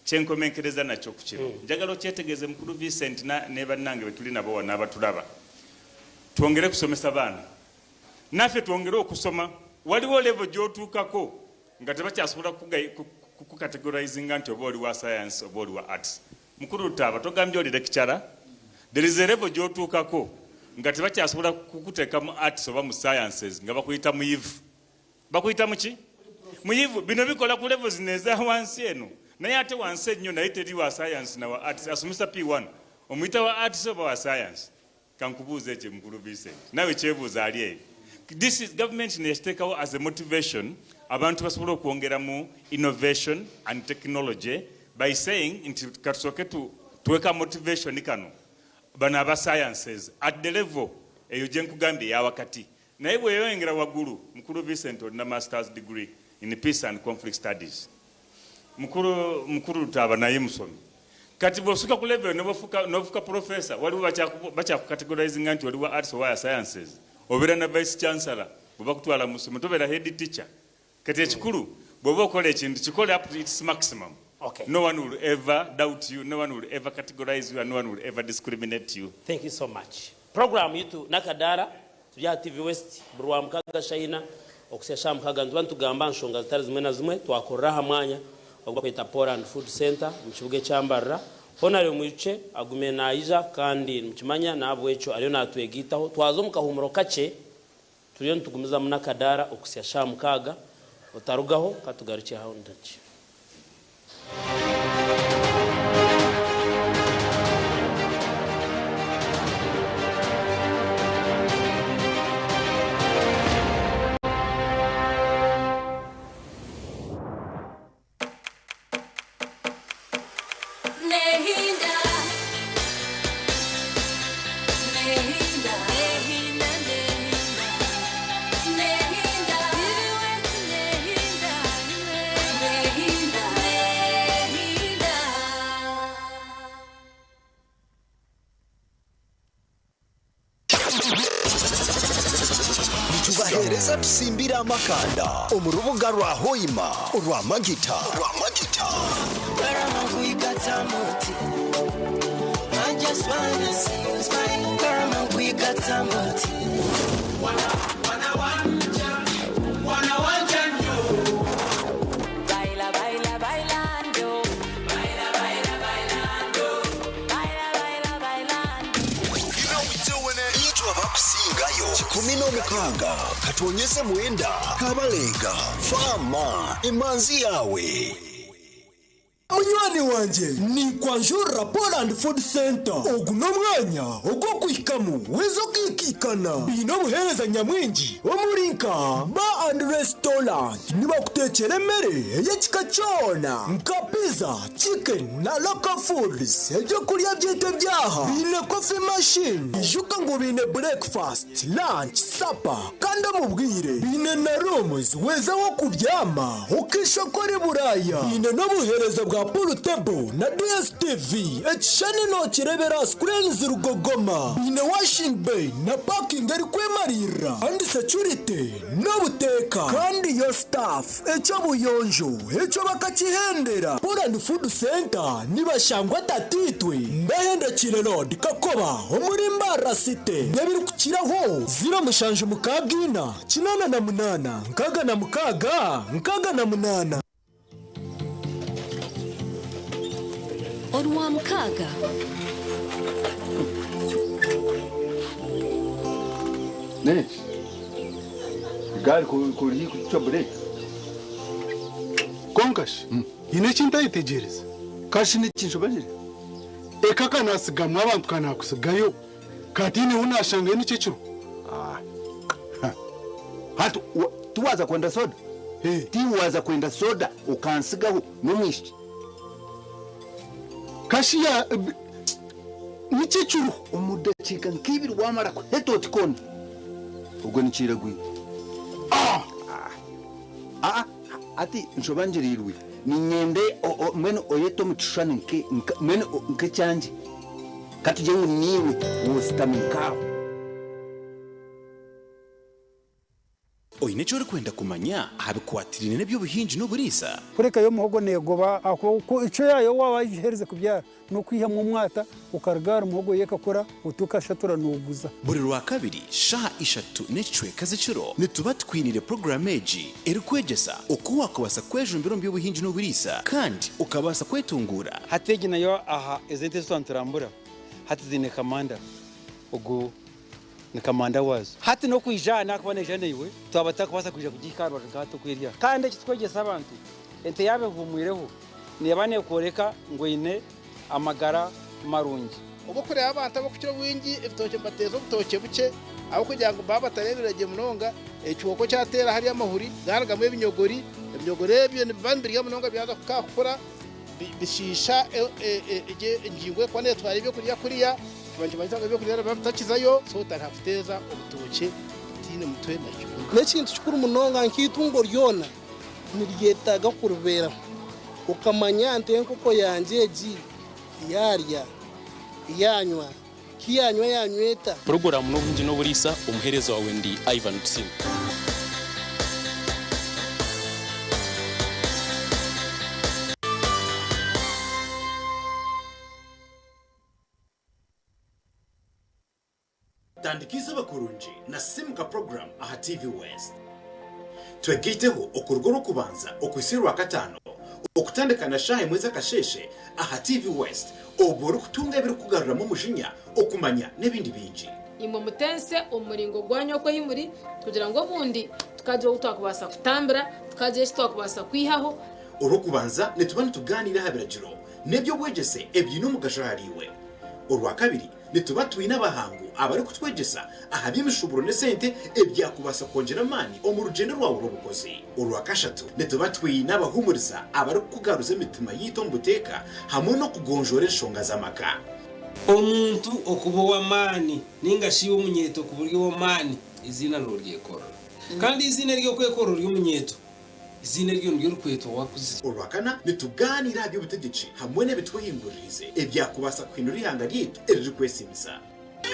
Kyenkomenkereza nakyo ku kino njagala okyetegeeze mukulu Vincent ne bannange betuli nabo wano abatulaba, twongere kusomesa baana naffe twongere okusoma. Waliwo level gy'otuukako nga tebakyasobola kukucategorizinga nti oba oli wa science oba oli wa arts. Mukulu Lutaaba togambye oli lecturer? There is a level gy'otuukako nga tebakyasobola kukuteeka mu arts oba mu sciences nga bakuyita muyivu. Bakuyita muki? Muyivu. Bino bikola ku level zino eza wansi eno naye ate wansi ennyo naye teri wa science na wa arts. Asomesa P1 omuyita wa arts oba wa science? Kankubuuze ekyo mukulu Vincent, nawe kyebuuze ali eyo. This is government nekiteekawo as a motivation abantu basobole okwongeramu innovation and technology by saying nti katusooke tuwe ka motivation kano bano aba sciences at the level eyo gyenkugambye eyawakati. Naye bweyongera waggulu, mukulu Vincent olina masters degree in peace and conflict studies. Mukulu mukulu Lutaaba naye musomi. Kati bw'osuka ku level n'ofuka n'ofuka professor waliwo bakyakucategorizinga nti oli wa arts oba wa sciences. Obeera na vice chancellor bwe bakutwala mu ssomero tobeera head teacher. Kati ekikulu bw'oba okola ekintu kikole up to its maximum. Okay. No one will ever doubt you, no one will ever categorize you and no one will ever discriminate you. Thank you so much. Program yitu n'akadaara turi aha TV West buri Rwamukaga shaaha ina okuhitsya shaaha mukaaga nituba nitugamba aha nshonga zitari zimwe na zimwe twakorera aha mwanya ogu barikweta Poland Food Centre omu kibuga ekya Mbarara. Hoona ariyo mwijukye agume naija kandi nimukimanya n'ahabw'ekyo ariyo naatwegaitaho. Twaza omu kahuumuro kakye turiyo nitugumizamu n'akadaara okuhitsya shaaha mukaaga. Otarugaho ka tugarukye aho ndakye. Eza tusimbire amakanda omu rubuga rwa Hoima orwa Magita. Orwa Magita. Itwe abakusingayo 16 katwonyeze 9 Kabalega Fama emanzi yawe. Munywani wangye, ninkwanjurira Poland Food Centre. Ogu n'omwanya ogw'okuhikamu weeza okaikaikana. Baine obuheereza nyamwingi omuri nka Bar and Restaurant. Nibakuteekyera emere ey'ekika kyona nka pizza, chicken na local foods. Ebyokurya byaitu ebyaha baine coffee machine. Ijuka ngu baine breakfast, lunch, supper kandi omu bwire. Baine na rooms weeza w'okubyama okaishwa ori Buraaya. Baine n'obuheereza bwa pool table na DSTV. Ekishushani nookireebera aha screens rugogoma. Baine washing bay na parking erikwemariirira kandi security n'obuteeka. Kandi yo staff eky'obuyonjo ekyo bakakihendera. Poland Food Centre nibashangwa Tatiitwe, Ndahendekire Road, Kakoba omuri Mbarara City. N'ebirikukiraho 0764 88 66 68. Orwamukaaga. Nenki? Egaari ku eri kucwa bureeki. Kwonka shi haine eki ntayetegyereza. Kashi niki nshobagire? Eka ka naatsigamu abantu ka naakutsigayo, katiine ou naashangayo nikyo ekiro. Hati tiwaaza kwenda soda? Tiwaaza kwenda soda okantsigaho n'omwishiki? Kashi ya nikyo ekiro. Omu dakiika nk'ibiri waamara kuheta oti kona, ogwo nikiiragwire. Aa hati nshoba ngiriirwe niinyenda mbwenu oyete omu kishushani mbwenu nk'ekyangye. Ka tugire ngu niiwe woositami nk'aho. Oine eki orikwenda kumanya aha bikwatiraine n'eby'obuhingi n'oburiisa? Kureka yo omuhogo neegoba ahakuba ku icwe yaayo waaba wagiherize kubyara n'okwihamu omwata okaruga ahari muhogo yo ekakura oti okashatura nooguza. Buri Rwakabiri shaaha ishatu n'ekicweka z'ekiro nituba tukwiniire puroguraamu egi erikwegyesa oku waakubaasa kwejumbira omu by'obuhingi n'oburiisa kandi okabaasa kwetunguura. Hati egi nayo aha ezi ente ezi twaba niturambura hati ziine kamanda ogu ni kamanda waazo. Hati n'okwija aha naakuba naija naiwe twaba tutakubaasa kwija kugihika aha rubaju nka hati oku eri aha. Kandi eki tukwegyesa abantu, ente yaaba ehuumwireho neeba neekworeka ngu eine amagara marungi. Obu orikureeba abantu abarikukira obwingi ebitookye nibateeza obutookye bukye ahabw'okugira ngu baaba batareebire gye munonga, ekihooko kyateera hariya amahuri garugamu ebinyogori, ebinyogori ebyo nibiba nibirya munonga byaza kukura bishiisha engingo erikuba neetwara ebyokurya kuriya, kiba nikimanyisa ngu ebyokurya nibiba bitakizayo, so otariha kuteeza obutookye butaine mutwe na kibunu. N'ekintu kikuru munonga nk'eitungo ryona niryetaaga kuribeeraho okamanya nti enkoko yangye egi yaarya, yaanywa, ki yaanywa yaanywa eta. Puroguraamu n'Obuhingi n'Oburiisa, omuheereza waawe ndi Ivan Tusiime. Tandika eizooba kurungi na Simuka Program aha TV West. Twegaiteho okuruga Orwokubanza okuhitsya Orwakataano okutandika na shaaha emwe z'akasheeshe aha TV West obwo orikutunga ebirikukugaruramu omujinya, okumanya n'ebindi bingi. Imwe mutense omu muringo gwanyu oku ahi muri, kugira ngu obundi tukagira ou twakubaasa kutambira, tukagira eki twakubaasa kwihaho. Orwokubanza nituba nitugaaniira aha biragiro n'eby'obwegyese ebiine omugasho ahariiwe. Orwakabiri Nituba twine abahangu abarikutwegyesa aha by'emishuuburo n'esente ebyakubaasa kwongyera amaani omu rugyendo rwawe rw'obukozi. Orwakashatu, nituba twine abahuumuriza abarikukugaruza emitima yaitu omu buteeka hamwe n'okugonjoora enshonga z'amaka. Omuntu okuba ow'amaani nainga shi iwe omunyeeto kuba ori ow'amaani, eiziina nooryekorera. Kandi eiziina ery'okwekorera ori omunyeeto, eiziina eryo niryo orikwetwa waakuzire. Orwakana, nitugaaniira aha by'obutegyeki hamwe n'ebitwehinguririize ebyakubaasa kuhindura eihanga ryaitu eririkwesiimisa.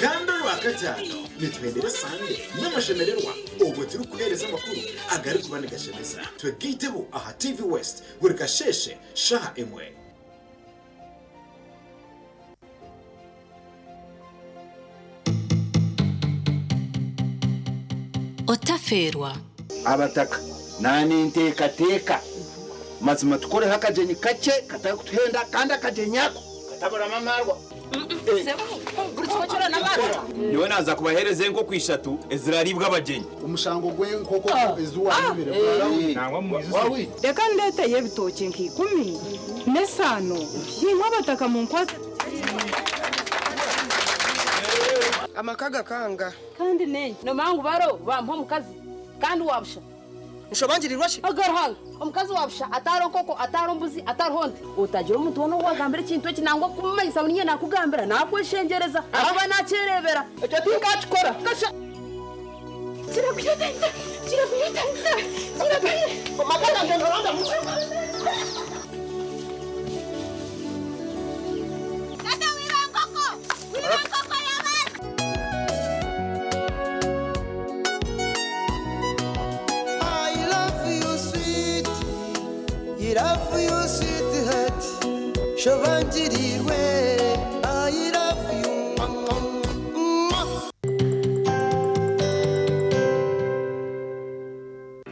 Kandi Orwakataano nituhendera Sande n'amashemererwa obwo turikukuheereza amakuru agarikuba nigashemeza. Twegaiteho aha TV West buri kasheeshe shaaha emwe. Otafeerwa. Abataka naninteekateeka mazima tukoreho akagyenyi kakye katarikutuhenda kandi akagyenyi ako kataburamu amaarwa. Nyowe naaza kubaheereza enkoko ishatu ezirariibwa abagyenyi. Omushango gw'enkoko ezi waayibire gwarahwire. Reka ndeeteyo ebitookye nka ikumi n'esaano, imwe abataka munkwatse Amaka gakanga. Kandi nenki nomanya ngu baro bampa omukazi kandi wabusha. Nshobangirirwa shi? Aga Ruhanga, omukazi wabusha atariho nkoko, atariho mbuzi, atariho nte. Otagira omuntu woona ou wagambira ekintu eki nangwa kumumanyisa ngu niinye naakugambira, naakweshengyereza ahakuba naakyereebera. Ekyo tinkakikora. Kasha. Kirakwita, kirakwita, kirakwita. Amaka gangye noronda Tata wiba enkoko! Wiba enkoko y'abandi! I love you sweet, I love you sweetheart, shobangirirwe. I love you. Mwah, mwah.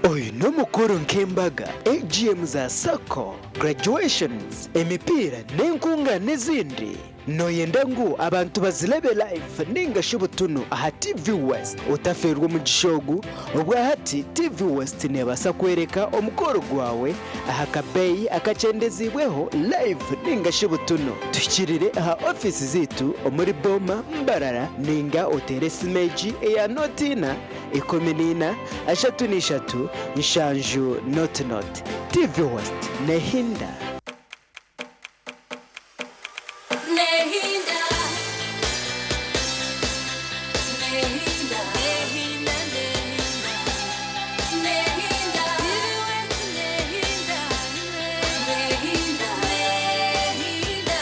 Oyu n'omukoro nk'embaga, AGM za sacco, graduations, emipiira n'enkungaana ezindi. Nooyenda ngu abantu bazirebe live ninga shi butunu aha TV West? Otafeerwa omugisha ogu, obwahati TV West neebaasa kworeka omukoro gwawe aha kabeeyi akakyendeziibweho live ninga shi butunu. Tuhikirire aha ofiisi zaitu omuri Boma, Mbarara ninga oteere esimu egi eya nooti ina, 14, 33, 70 0. TV West nehinda. Nehinda. Nehinda. Nehinda, nehinda. Nehinda. Nehinda. Nehinda. Nehinda.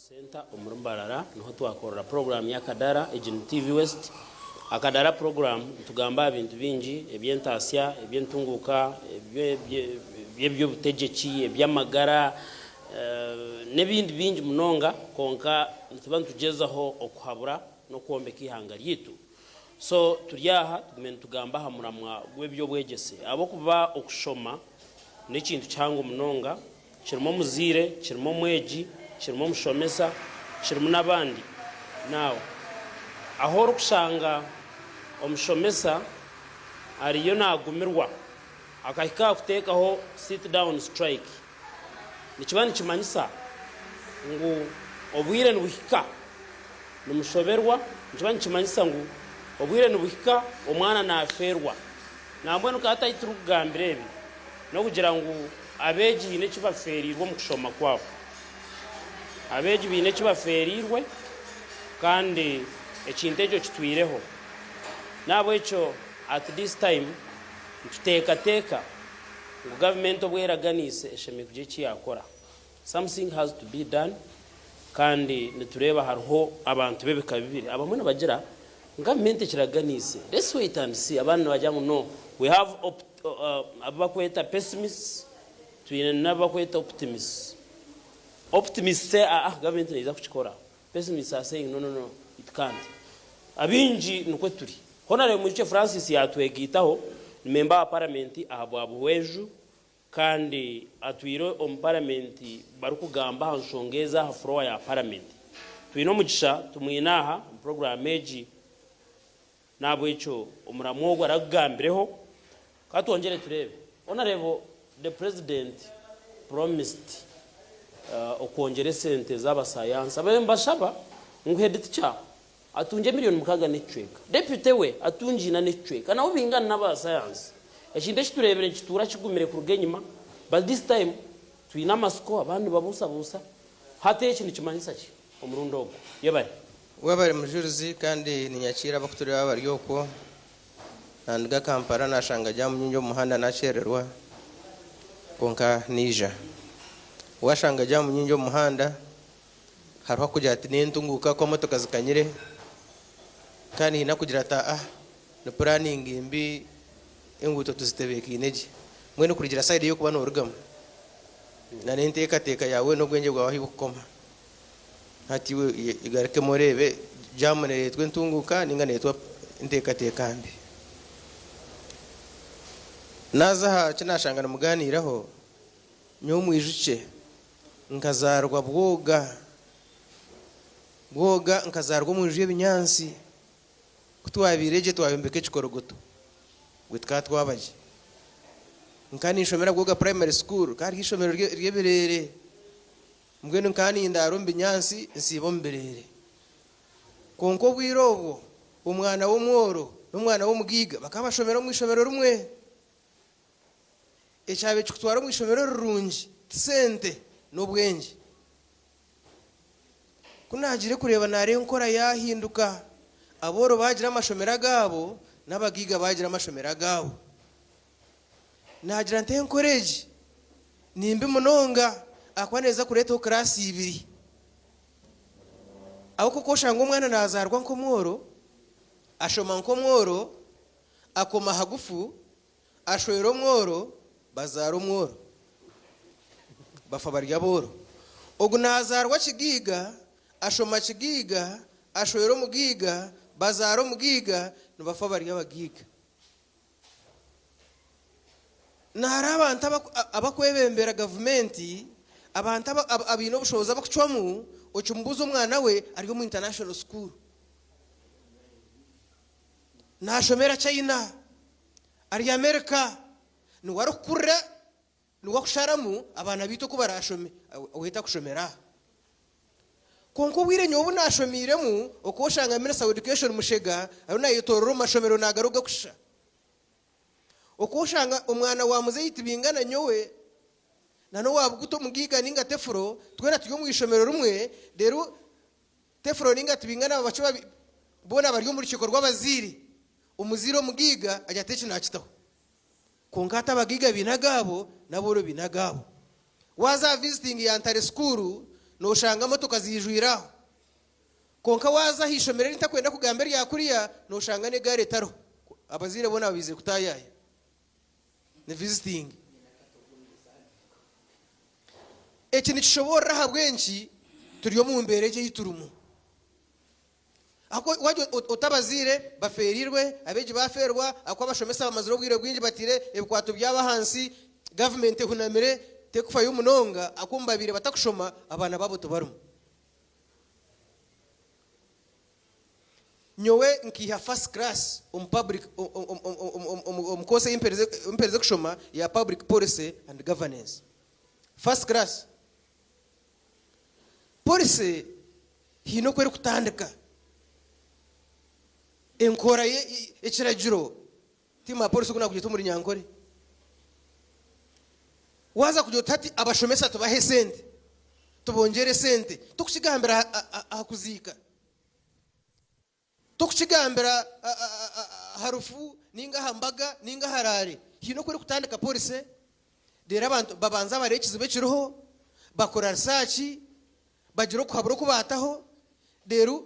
Center omuri Mbarara niho twakorera puroguramu y'Akadara, egi ni TV West. Akadara puroguramu nitugamba aha bintu bingi eby'entaasya, eby'entunguuka, eby'eby'obutegyeki, eby'amagara n'ebindi bingi munonga kwonka nituba nitugyezaho okuhabura n'okwombeka eihanga ryaitu. So turi aha tugume nitugamba aha muramwa gw'eby'obwegyese ahabw'okuba okushoma n'ekintu kihango munonga kirimu omuzaire, kirimu omwegi, kirimu omushomesa, kirimu n'abandi. Now ahu orikushanga omushomesa ariyo naagumirwa akahika aha kuteekaho sit down strike nikiba nikimanyisa ngu obwire nibuhika nimushoberwa, nikiba nikimanyisa ngu obwire nibuhika omwana naafeerwa. Nambwenu ka hati ahu turikugambira ebi n'okugira ngu abeegi haine eki bafeereirwe omu kushoma kwabo. Abeegi baine eki bafeereirwe kandi ekintu ekyo kitwireho. N'ahabw'ekyo at this time nituteekateeka ngu gavumenti obu eraganiise eshemereire kugira eki yaakora. Something has to be done kandi nitureeba hariho abantu b'ebika bibiri abamwe nibagira ngu gavumenti ekiraganiise let's wait and see abandi nibagira ngu no we have abu barikweta pessimists twine n'abu barikweta optimists. Optimists say aa gavumenti neija kukikora, pessimists are saying no no no it can't. Abaingi nikwo turi. Hoona reeba Mwijukye Francis yaatwegaitaho ni memba wa paramenti ahabwa Buhweju Kandi atwire omu paramenti barikugamba aha nshonga ezi aha furowa ya paramenti. Twine omugisha tumwine aha omu puroguraamu egi, n'ahabw'ekyo omuramwa ogu arakugambireho. Ka twongyere tureebe. Honourable the President promised okwongyera esente z'abasayansi. Abaire nibashaba ngu head teacher Atungye miriyoni mukaaga n'ekicweka. Deputy we atungye ina n'ekicweka. Nabo baingana n'aba sayansi. Ekintu eki tureebire nikituura kigumire kuruga enyima but this time Twine amatsiko, abandi nibabuusabuusa. Hati eki nikimanyisa ki omurundi ogu? Yebare. Webare Mujurizi kandi ninyakiira abakutureeba abari okwo. Nanduga Kampala nashanga jaamu nyingi omu muhanda nakyererwa kwonka naija. Washanga jaamu nyingi omu muhanda hariho akugira ati nentunguuka ahakuba motoka zikanyire kandi haine akugira ati aa ni puraningi mbi enguuto tuzitebeekaine gye. Mbwenu kurugiirira sayidi ei orikuba noorugamu n'enteekateeka yaawe n'obwengye bwawe ahu burikukoma. Hati iwe igarukemu oreebe jaamu neereetwa entunguuka nainga neereetwa enteekateeka mbi. Naaza aha ki naashanga nimugaaniiraho, nyowe mwijukye nkazaarwa Bwoga. Bwoga nkazaarwa omu nju y'ebinyaatsi. Ku twabaire gye twayombeka ekikorogoto, obwo tukaba twaba gye. Nkaba ninshomera Bwoga Primary School, rikaba riri eishomero ry'ebireere. Mbwenu nkaba nindaara omu binyaatsi nsiiba omu bireere. Kwonka obwire obwo, omwana w'omworo n'omwana w'omugaiga bakaba bashomera omu ishomero rimwe. Ekyabaire kikutwara omu ishomero rirungi ti sente, n'obwengye. Ku naagiire kureeba naareeba enkora yaahinduka, abooro baagira amashomero agaabo n'abagaiga baagira amashomero agaabo. Naagira nti enkora egi ni mbi munonga ahakuba neeza kureetaho kiraasi ibiri. Ahabw'okuba ku oshanga omwana naazaarwa nk'omworo, ashoma nk'omworo, akoma hagufu, Ashwera omworo, bazaara omworo, bafa bari abooro. Ogu naazaarwa kigaiga, ashoma kigaiga, ashwera omugaiga, bazaara omugaiga, nibafa bari abagaiga. Nari abantu abakwebembera gavumenti, abantu abaine obushobozi abakucwamu, okimubuuza omwana we ari omu international school. Naashomera China. Ari Amerika, niwe arikukurira, niwe akusharamu abaana baitu oku baraashome, owaitu akushomera aha. Kwonka obwire nyowe obu naashomiiremu, okaba oshanga Minister wa Education Mushega ariyo naayetoorora omu mashomero naagaruga kusha. Okaba oshanga omwana wa muzeeyi Tibingana nyowe na n'owa Buguta omugaiga nainga Tefuro, twena turi omu ishomero rimwe, reero Tefuro nainga Tibingana aba bakye boona bari omu rukiiko rw'abazaire. Omuzaire omugaiga agira ati eki naakitaho. Kwonka hati abagaiga baine agaabo n'abooro baine agaabo. Waaza aha visiting ya Ntare school nooshanga motoka ziijwire aho. Kwonka waaza aha ishomero eri ntakwenda kugamba erya kuriya nooshanga n'egaari etariho. Abazaire boona babaizire kutaayaaya. Ni visiting. Eki nikishoboorora ahabw'enki turi omu mbeera egi ei turimu. Ahakuba wagira oti abazaire bafeereirwe, abeegi baafeerwa, ahakuba abashomesa bamazire obwire bwingi bataire ebikwato byabo ahansi, gavumenti ehunamire terikufayo munonga ahakuba omu babaire batakushoma abaana baabo tibarimu. Nyowe nkaiha first class omu public omu course ei mperize kushoma eya public policy and governance. First class. Policy haine oku erikutandika. Enkora ekiragiro tiimu ya polisi oku naakugyeta omu Runyankore. Waaza kugira oti hati abashomesa tubahe esente, tubongyere esente, tokukigambira aha kuziika, tokukigambira aha rufu nainga aha mbaga nainga aha raare. Haine oku erikutandika polisi, reero abantu babanza bareeba ekizibu ekiriho, bakora risaaki, bagira okuhabura oku baataho, reero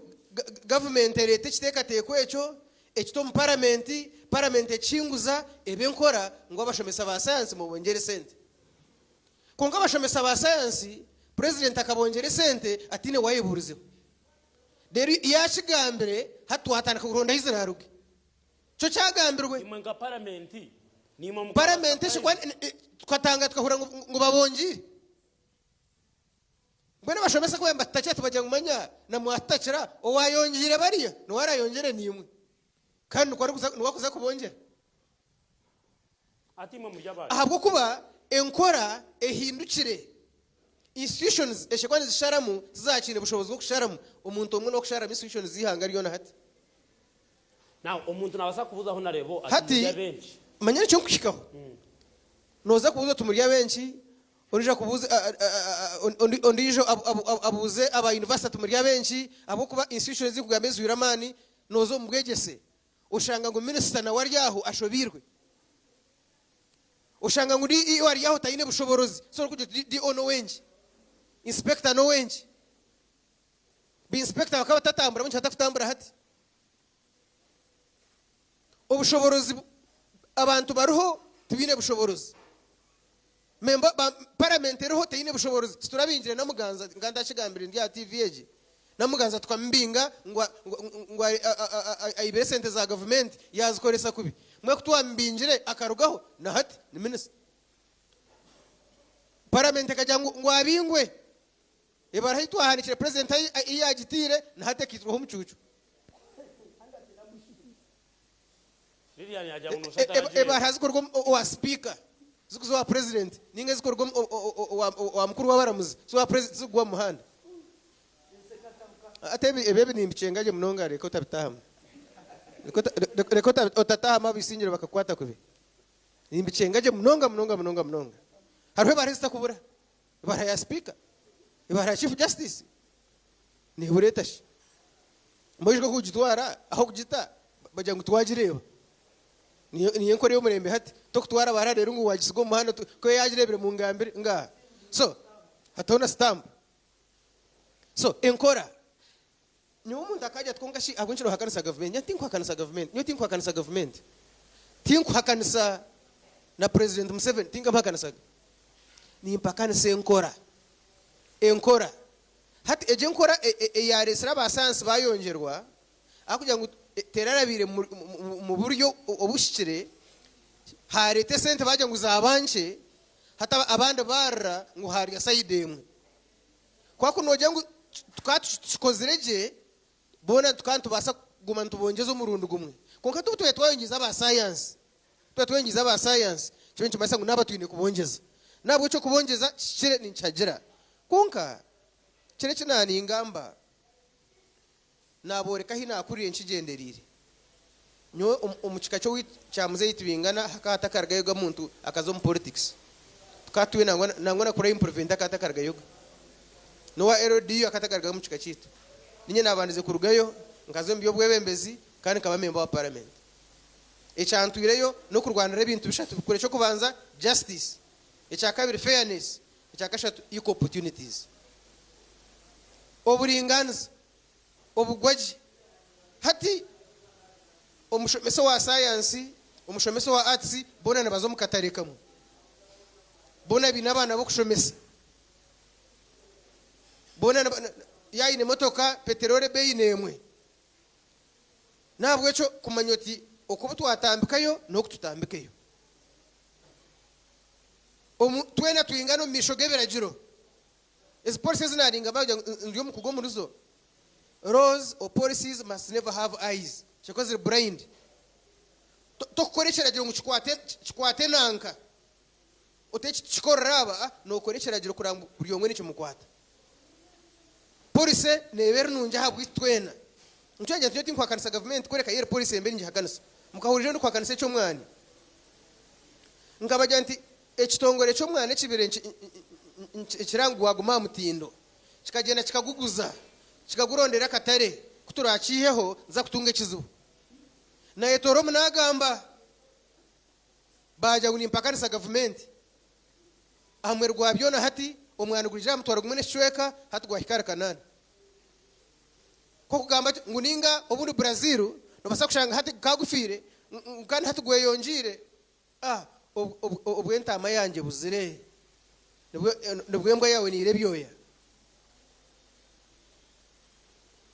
gavumenti ereeta ekiteekateeko ekyo, ekita omu paramenti, paramenti ekihinguza, eba enkora ngu abashomesa ba sayansi mubongyere esente. Kwonka abashomesa ba sayansi, purezidenti akabongyera esente ataine ou ayebuurizeho. Reero yaakigambire, hati twatandika kuronda ahu ziraaruge. Kyo kyagambirwe. Imwe nka paramenti, niimwe mukabaasa Paramenti eki tukatanga tukahurira ngu babongyeire. Mbwenu abashomesa ku baabaire nibatutakira tubagira ngu manya na mwatutakira owaayongyeire bariya niwe araayongyere naimwe kandi nikwo arikuza niwe arikuza kubongyera. Ati imwe muri abaanyu. Ahabw'okuba enkora ehindukire, institutions eshekwa nizisharamu tizakiine bushobozi bw'okusharamu, omuntu omwe n'okusharamu institutions z'eihanga ryona hati. Now omuntu nabaasa kubuuzaho nareeba ati Hati muri abenki. manya nikyo nkuhikaho. Nooza kubuuza oti muri abenki? Ondiijo akubuuze, ondiijo abuuze aba university ati muri ab'enki ahabw'okuba institution ezikugamba ezijwire amaani nooza omu bwegyese oshanga ngu minisita nawe ari aho ashobiirwe. Oshanga ngu DEO ari aho taine bushoborozi so orikugira oti DEO n'owenki? Inspector n'owenki? Ba inspector bakaba batatambura mbwenu batakutambura hati. Obushoborozi abantu bariho tibaine bushoborozi. Member ba parliament eriho teine bushoborozi. Titurabingire Namuganza nka ntakigambire ndi aha TV egi. Namuganza tukamubinga ngu ngu aibire esente za gavumenti yazikoresa kubi. Mbwenu kutwamubingire akarugaho na hati ni minisita. Parliament ekagira ngu ngu abingwe. Ebaruha ei twahandikire president ei yagitiire na hati ekaitirweho omucuucu. Lilian yagira ngu noshusha ataragyenda. Ebaruha zikuruga owa sipiika zikuza owa purezidenti ninga ezikuruga owa mukuru w'abaramuzi zikuza owa purezidenti zikugwa omu muhanda. Hati ebi ebi nimbikyenga gye munonga reka otabitahamu. Reka otatahamu abaisingiro bakakukwata kubi. Nimbikyenga gye munonga munonga munonga munonga. Hariho ebaruha ezitakubura. Ebaruha ya sipiika, ebaruha ya chief justice nebura eta shi? Mbwenu kugitwara aho kugita bagira ngu twagireeba. Niyo niyo enkora ey'omurembe hati. Tokutwara baruha reero ngu wagisiga omu muhanda ku yagireebire mungambire ngaaha. So hataho na sitampu. So enkora. Nyowe omuntu akaagira ati kwonka shi ahabw'enki noohakanisa gavumenti? Nyowe tinkuhakanisa gavumenti. Nyowe tinkuhakanisa gavumenti. Tinkuhakanisa na Purezidenti Museveni, tinkamuhakanisaga. Nimpakanisa enkora. Enkora. Hati egyo enkora eyaareetsire aba sayansi baayongyerwa, ahabw'okugira ngu terarabiire mu buryo obuhikire, haareeta esente baagira ngu zaaba nkye, hati abandi baarira ngu haarya sayidi emwe. Kwonka ku noogira ngu tukaba tukikozire gye, boona tukaba nitubaasa kuguma nitubongyeza omurundi gumwe. Kwonka obu twaba twayongyeize aba sayansi, twaba twayongyeize aba sayansi, kyo nikimanyisa ngu naaba twine kubongyeza. N'ahabw'ekyo okubongyeza kihikire ninkihagira. Kwonka kiro eki naaningamba, naabooreka ahu naakuriire nkigyendereire. Nyowe omu kika ky'owaitu kya Muzeeyi Tibingana hakaba hatakarugayoga muntu akaza omu politics. Tukaba twine nangwa nangwa na crime preventer akaba atakarugayoga. N'owa LDU akaba atakarugayo omu kika kyaitu. Niinye naabandize kurugayo nkaza omu by'obwebembezi kandi nkaba memba wa parliament. Ekyantwireyo n'okurwanira ebintu bishatu bikuru. Eky'okubanza justice, ekyakabiri fairness, ekyakashatu equal opportunities. Oburingaaniza. Obugwagye. Hati omushomesa owa sayansi, omushomesa owa arts boona nibaza omu katare kamwe. Boona baine abaana b'okushomesa. Boona yaaba aine emotoka, peteroli ebeeyi n'emwe. N'ahabw'ekyo kumanya oti oku obu twatambikayo n'oku tutambikeyo. Omu, twena twingana omu maisho g'ebiragiro. Ezi policy ezi naringamba kugira ngu ndi omukugu omurizo, laws or policies must never have eyes, kishobora kuba ziri blind. Tokukora ekiragiro ngu kikwate kikwate nanka, oti eki tukikorere aba, nokora ekiragiro kureba ngu buri omwe nikimukwata. Policy neba eri nungi ahabwaitu twena. Nikyo ngira nti nyowe tinkuhakanisa gavumenti kureka yo eri policy embi ningihakanisa. Mukahurira ndikuhakanisa eky'omwani? Nkabagira nti Ekitongore ky'omwana ekibire nikikira ngu gwaguma aha mutindo, kikagyenda kikaguguza, kikagurondera akatare, ku turaakiiheho niza kutunga ekizibu. Naayetoora omu naagamba, baagira ngu nimpakanisa gavumenti. Aha muheru gwa byona hati omwani gwija aha mutwaro gumwe n'ekicweka, hati gwahika ahari kanaana. Nk'okugamba ngu nainga obundi Brazil noobaasa kushanga hati gukaba gufiire kandi hati gweyongyeire. A Obu entaama yangye ebuzire, nibwo embwa yaawe neira ebyoya.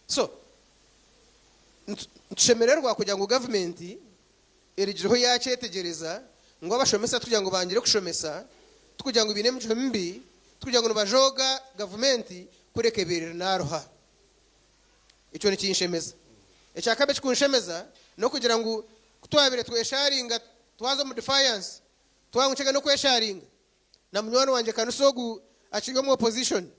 So, nitushemererwa kugira ngu gavumenti erigireho yaakyetegyereza ngu abashomesa tikugira ngu bangire kushomesa, tikugira ngu baine emicwe mibi, tikugira ngu nibajooga gavumenti kureka ebaire eri naaruha. Ekyo nikinshemeza. Ekyakabiri ekikunshemeza n'okugira ngu Ku twabaire twesharinga twaza omu defiance, twaba ngu nikyega n'okwesharinga na munywani wangye Kanisa ogu akiri omu opposition,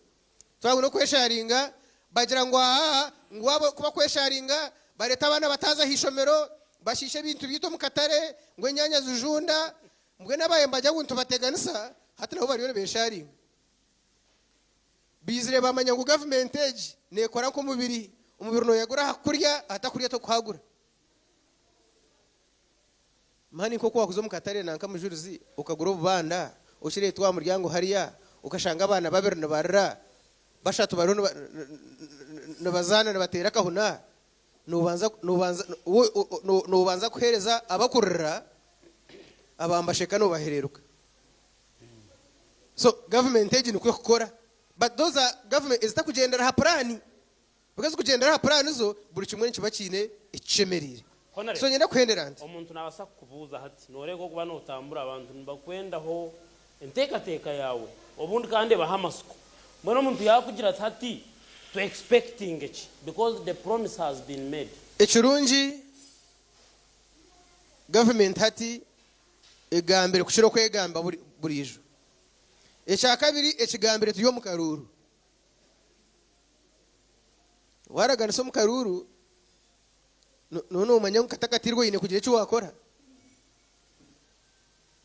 twaba ngu n'okwesharinga bagira ngu aa ngu abo ku bakwesharinga bareeta abaana bataaza aha ishomero, bashiisha ebintu byaitu omu katare, ngu enyaanya zijunda, mbwenu abaye nibagira ngu nitubateganisa. Hati nabo bariyo nibesharinga. Baizire bamanya ngu gavumenti egi nekora nk'omubiri, omubiri noyagura aha kukurya ahatakurya tokuhagura. Mani nk'oku wakuza omu katare nanka Mujurizi okagura obubanda okireetwa aha muryango hariya okashanga abaana babiri nibarira, bashatu bariho nibazaana nibateera akahuna, nobanza nobanza nobanza kuheereza abakurira abambasheka nobahereeruka. So gavumenti egi nikwo ekukora but those are government ezitakugyendera aha puraani because kugyendera aha puraani zo buri kimwe nikiba kiine ekikishemereire. Honourable, So niinyenda kuhendera nti. Omuntu nabaasa kukubuuza hati, noreeba okuba notambura abantu nibakwendaho enteekateeka yaawe obundi kandi ebaha amatsiko. Mbwenu omuntu yaakugira ati hati tu expectinge ki because the promise has been made. Ekirungi gavumenti hati egambire kukira oku egamba buriijo. Ekyakabiri ekigambire turi omu karuuru. Waaraganisa omu karuuru nooba noomanya ngu katakatirwe oine kugira eki waakora.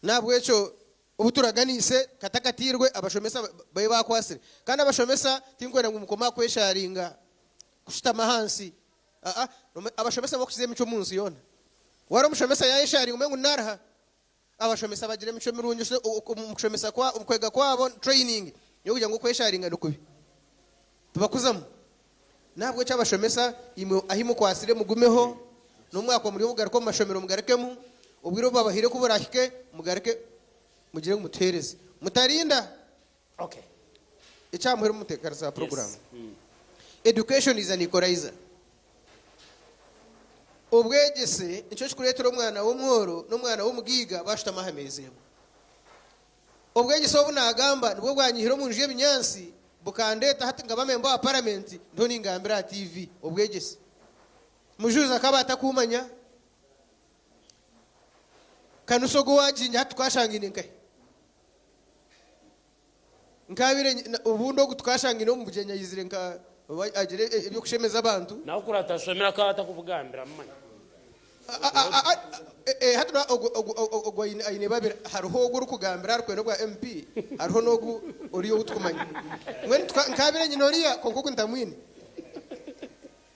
N'ahabw'ekyo obu turaganiise katakatirwe abashomesa babe baakwatsire. Kandi abashomesa tinkwenda ngu mukome aha kwesharinga kushutama ahansi. Aa, abashomesa nibo bakukiza emicwe omu nsi yoona. Wareeba omushomesa yaayesharinga omanye ngu naaruha. Abashomesa bagira emicwe mirungi omu kushomesa kwa, omu kwega kwabo, training, y'okugira ngu okwesharinga ni kubi. Tibakuzamu. N'ahabw'ekyo abashomesa imwe ahi mukwatsire mugumeho, n'omwaka muri obugaruka omu mashomero mugarukemu, obwire obu babahaire ku buraahike mugaruke mugire ngu mutuheereze. Mutarinda. Okay. Eky'aha muheru omu ntebeekanisa ya Yes. puroguraamu. Education is an equalizer. Obwegyese nikyo kikureetera omwana w'omworo n'omwana w'omugaiga baashutama aha meeza emwe. Obwegyese obu naagamba nibwo bwanyihire omu nju y'ebinyaatsi bukandeeta hati nkaba memba wa paramenti ndiho ningambira aha TV. Obwegyese. Mujuzi akaba atakuumanya. Kanusa ogu owaagiingi hati tukashangaine nkahi? Nkaabaire obundi ogu tukashangaine omu bugyenyi aizire nka oba agire eby'okushemeza abantu. Nawe kuri atashomire akaba atakubugambira mumanya. Hati ogu aine babiri hariho ogu orikugambira arikwenda obwa MP hariho n'ogu oriya ou tukumanya. Mbwenu nkaabaire nyine oriya kwonka ogu ntamwine.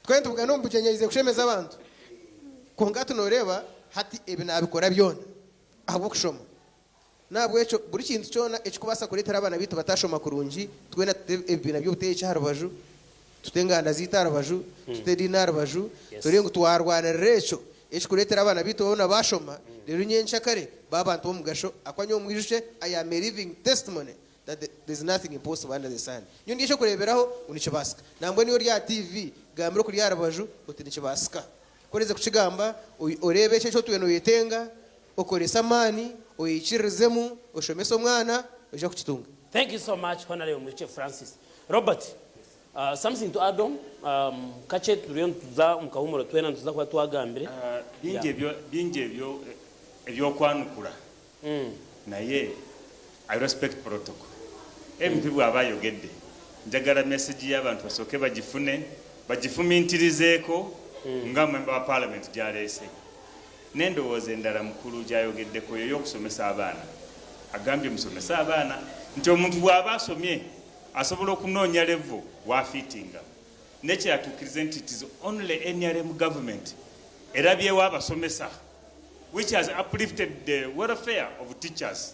Twena nitubugana omu bugyenyi aizire kushemeza abantu. Kwonka hati nooreeba hati ebi naabikora byona ahabw'okushoma. N'ahabw'ekyo buri kintu kyona ekirikubaasa kureetera abaana baitu batashoma kurungi, twena tute ebibiina by'obutegyeki aha rubaju, tute enganda zaitu aha rubaju, tute ediini aha rubaju, turebe ngu twarwanirira ekyo ekirikureetera abaana baitu boona baashoma, reero nyenkyakare baaba abantu b'omugasho. Ahakuba nyowe mwijukye, I am a living testimony that there is nothing impossible under the sun. Nyowe ndi eky'okureeberaho ngu nikibaasika. Nambwenu iwe ori aha TV, gambira okuri aha rubaju oti nikibaasika. Ku oriheza kukigamba, oreebe ekyo eki otwire nooyetenga, Okorese amaani, oyeikirizemu, oshomese omwana, oija kukitunga. Thank you so much Honourable Mwijukye Francis. Robert, something to add on? Kakye turiyo nituza omu kahumuro twena nituza kuba twagambire. Bingi ebyo bingi ebyo ebyokwanukura naye I respect protocol. MP bwaba ayogedde njagala message y'abantu basooke bagifune bagifumintirizeeko nga member wa parliament gyaleese. N'endowooza endala mukulu gy'ayogeddeko y'ey'okusomesa abaana. Agambye musomese abaana nti omuntu bw'aba asomye asobola okunoonya level w'afiitinga. N'ekirala tukkirize nti it is only nrm government erabyewo abasomesa which has uplifted the welfare of teachers.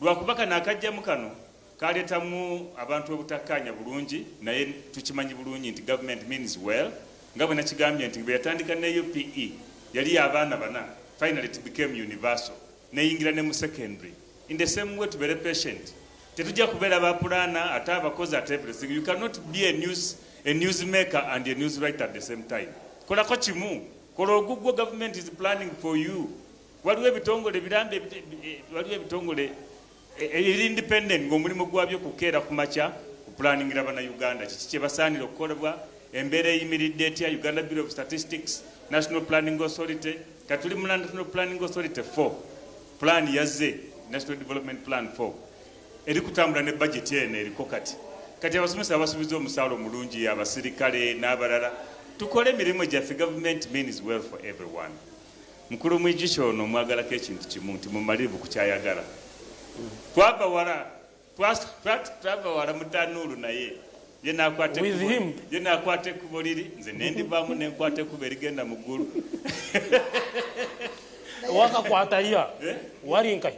Lwakuba kano akajjamu kano kaleetamu abantu obutakkaanya bulungi naye tukimanyi bulungi nti government means well nga bwenakigambye nti bweyatandika ne UPE yali ya baana bana finally it became universal neyingira ne mu secondary in the same way tubeere patient tetujja kubeera ba pulaana ate abakozi ate everything you cannot be a news, a news maker and a news writer at the same time kolako kimu kola ogugwo government is planning for you Waliwo ebitongole ebiramba waliwo ebitongole ebiri independent ng'omulimu gwabyo kukeera ku makya kupulaningira Bannayuganda kiki kye basaanira okukolebwa, embeera eyimiridde etya, Uganda Bureau of Statistics, National Planning Authority, kati tuli mu National Planning Authority 4, pulaani yazze, National Development Plan 4 eri kutambula ne bajeti eno eriko kati. Kati abasomesa babasuubizza omusaala omulungi, abasirikale n'abalala, tukole emirimu gyaffe, government means well for everyone. Mukulu Mwijukye ono mwagalako ekintu kimu nti mumalirivu ku kyayagala. Twava wala twava wala mu tanuulu naye ye nakwata With ekkubo him. ye nakwata ekkubo liri nze nendivaamu nenkwata ekkubo erigenda mu ggulu. Wakakwata lya wali nkahi?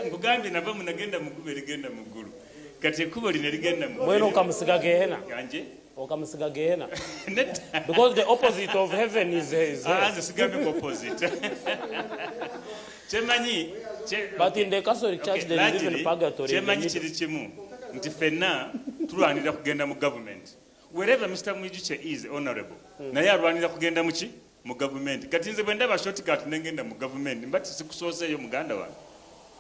Nkugambye nava mu nagenda mu kkubo erigenda mu ggulu. Kati ekkubo lino erigenda mu Mbwenu okamusiga gehena. Ganje? Okamusiga gehena. Because the opposite of heaven is hell. Ah, nze sigambye opposite. Kyemanyi But in the Catholic Church Okay, there is even largely, purgatory in the kyemanyi middle. kiri kimu nti ffenna tulwanira kugenda mu government. Wherever Mr. Mwijukye is honorable, naye alwanira kugenda muki mu government. Kati nze bwe ndaba shortcut nengenda mu government, mba tisikkusooseeyo muganda wange.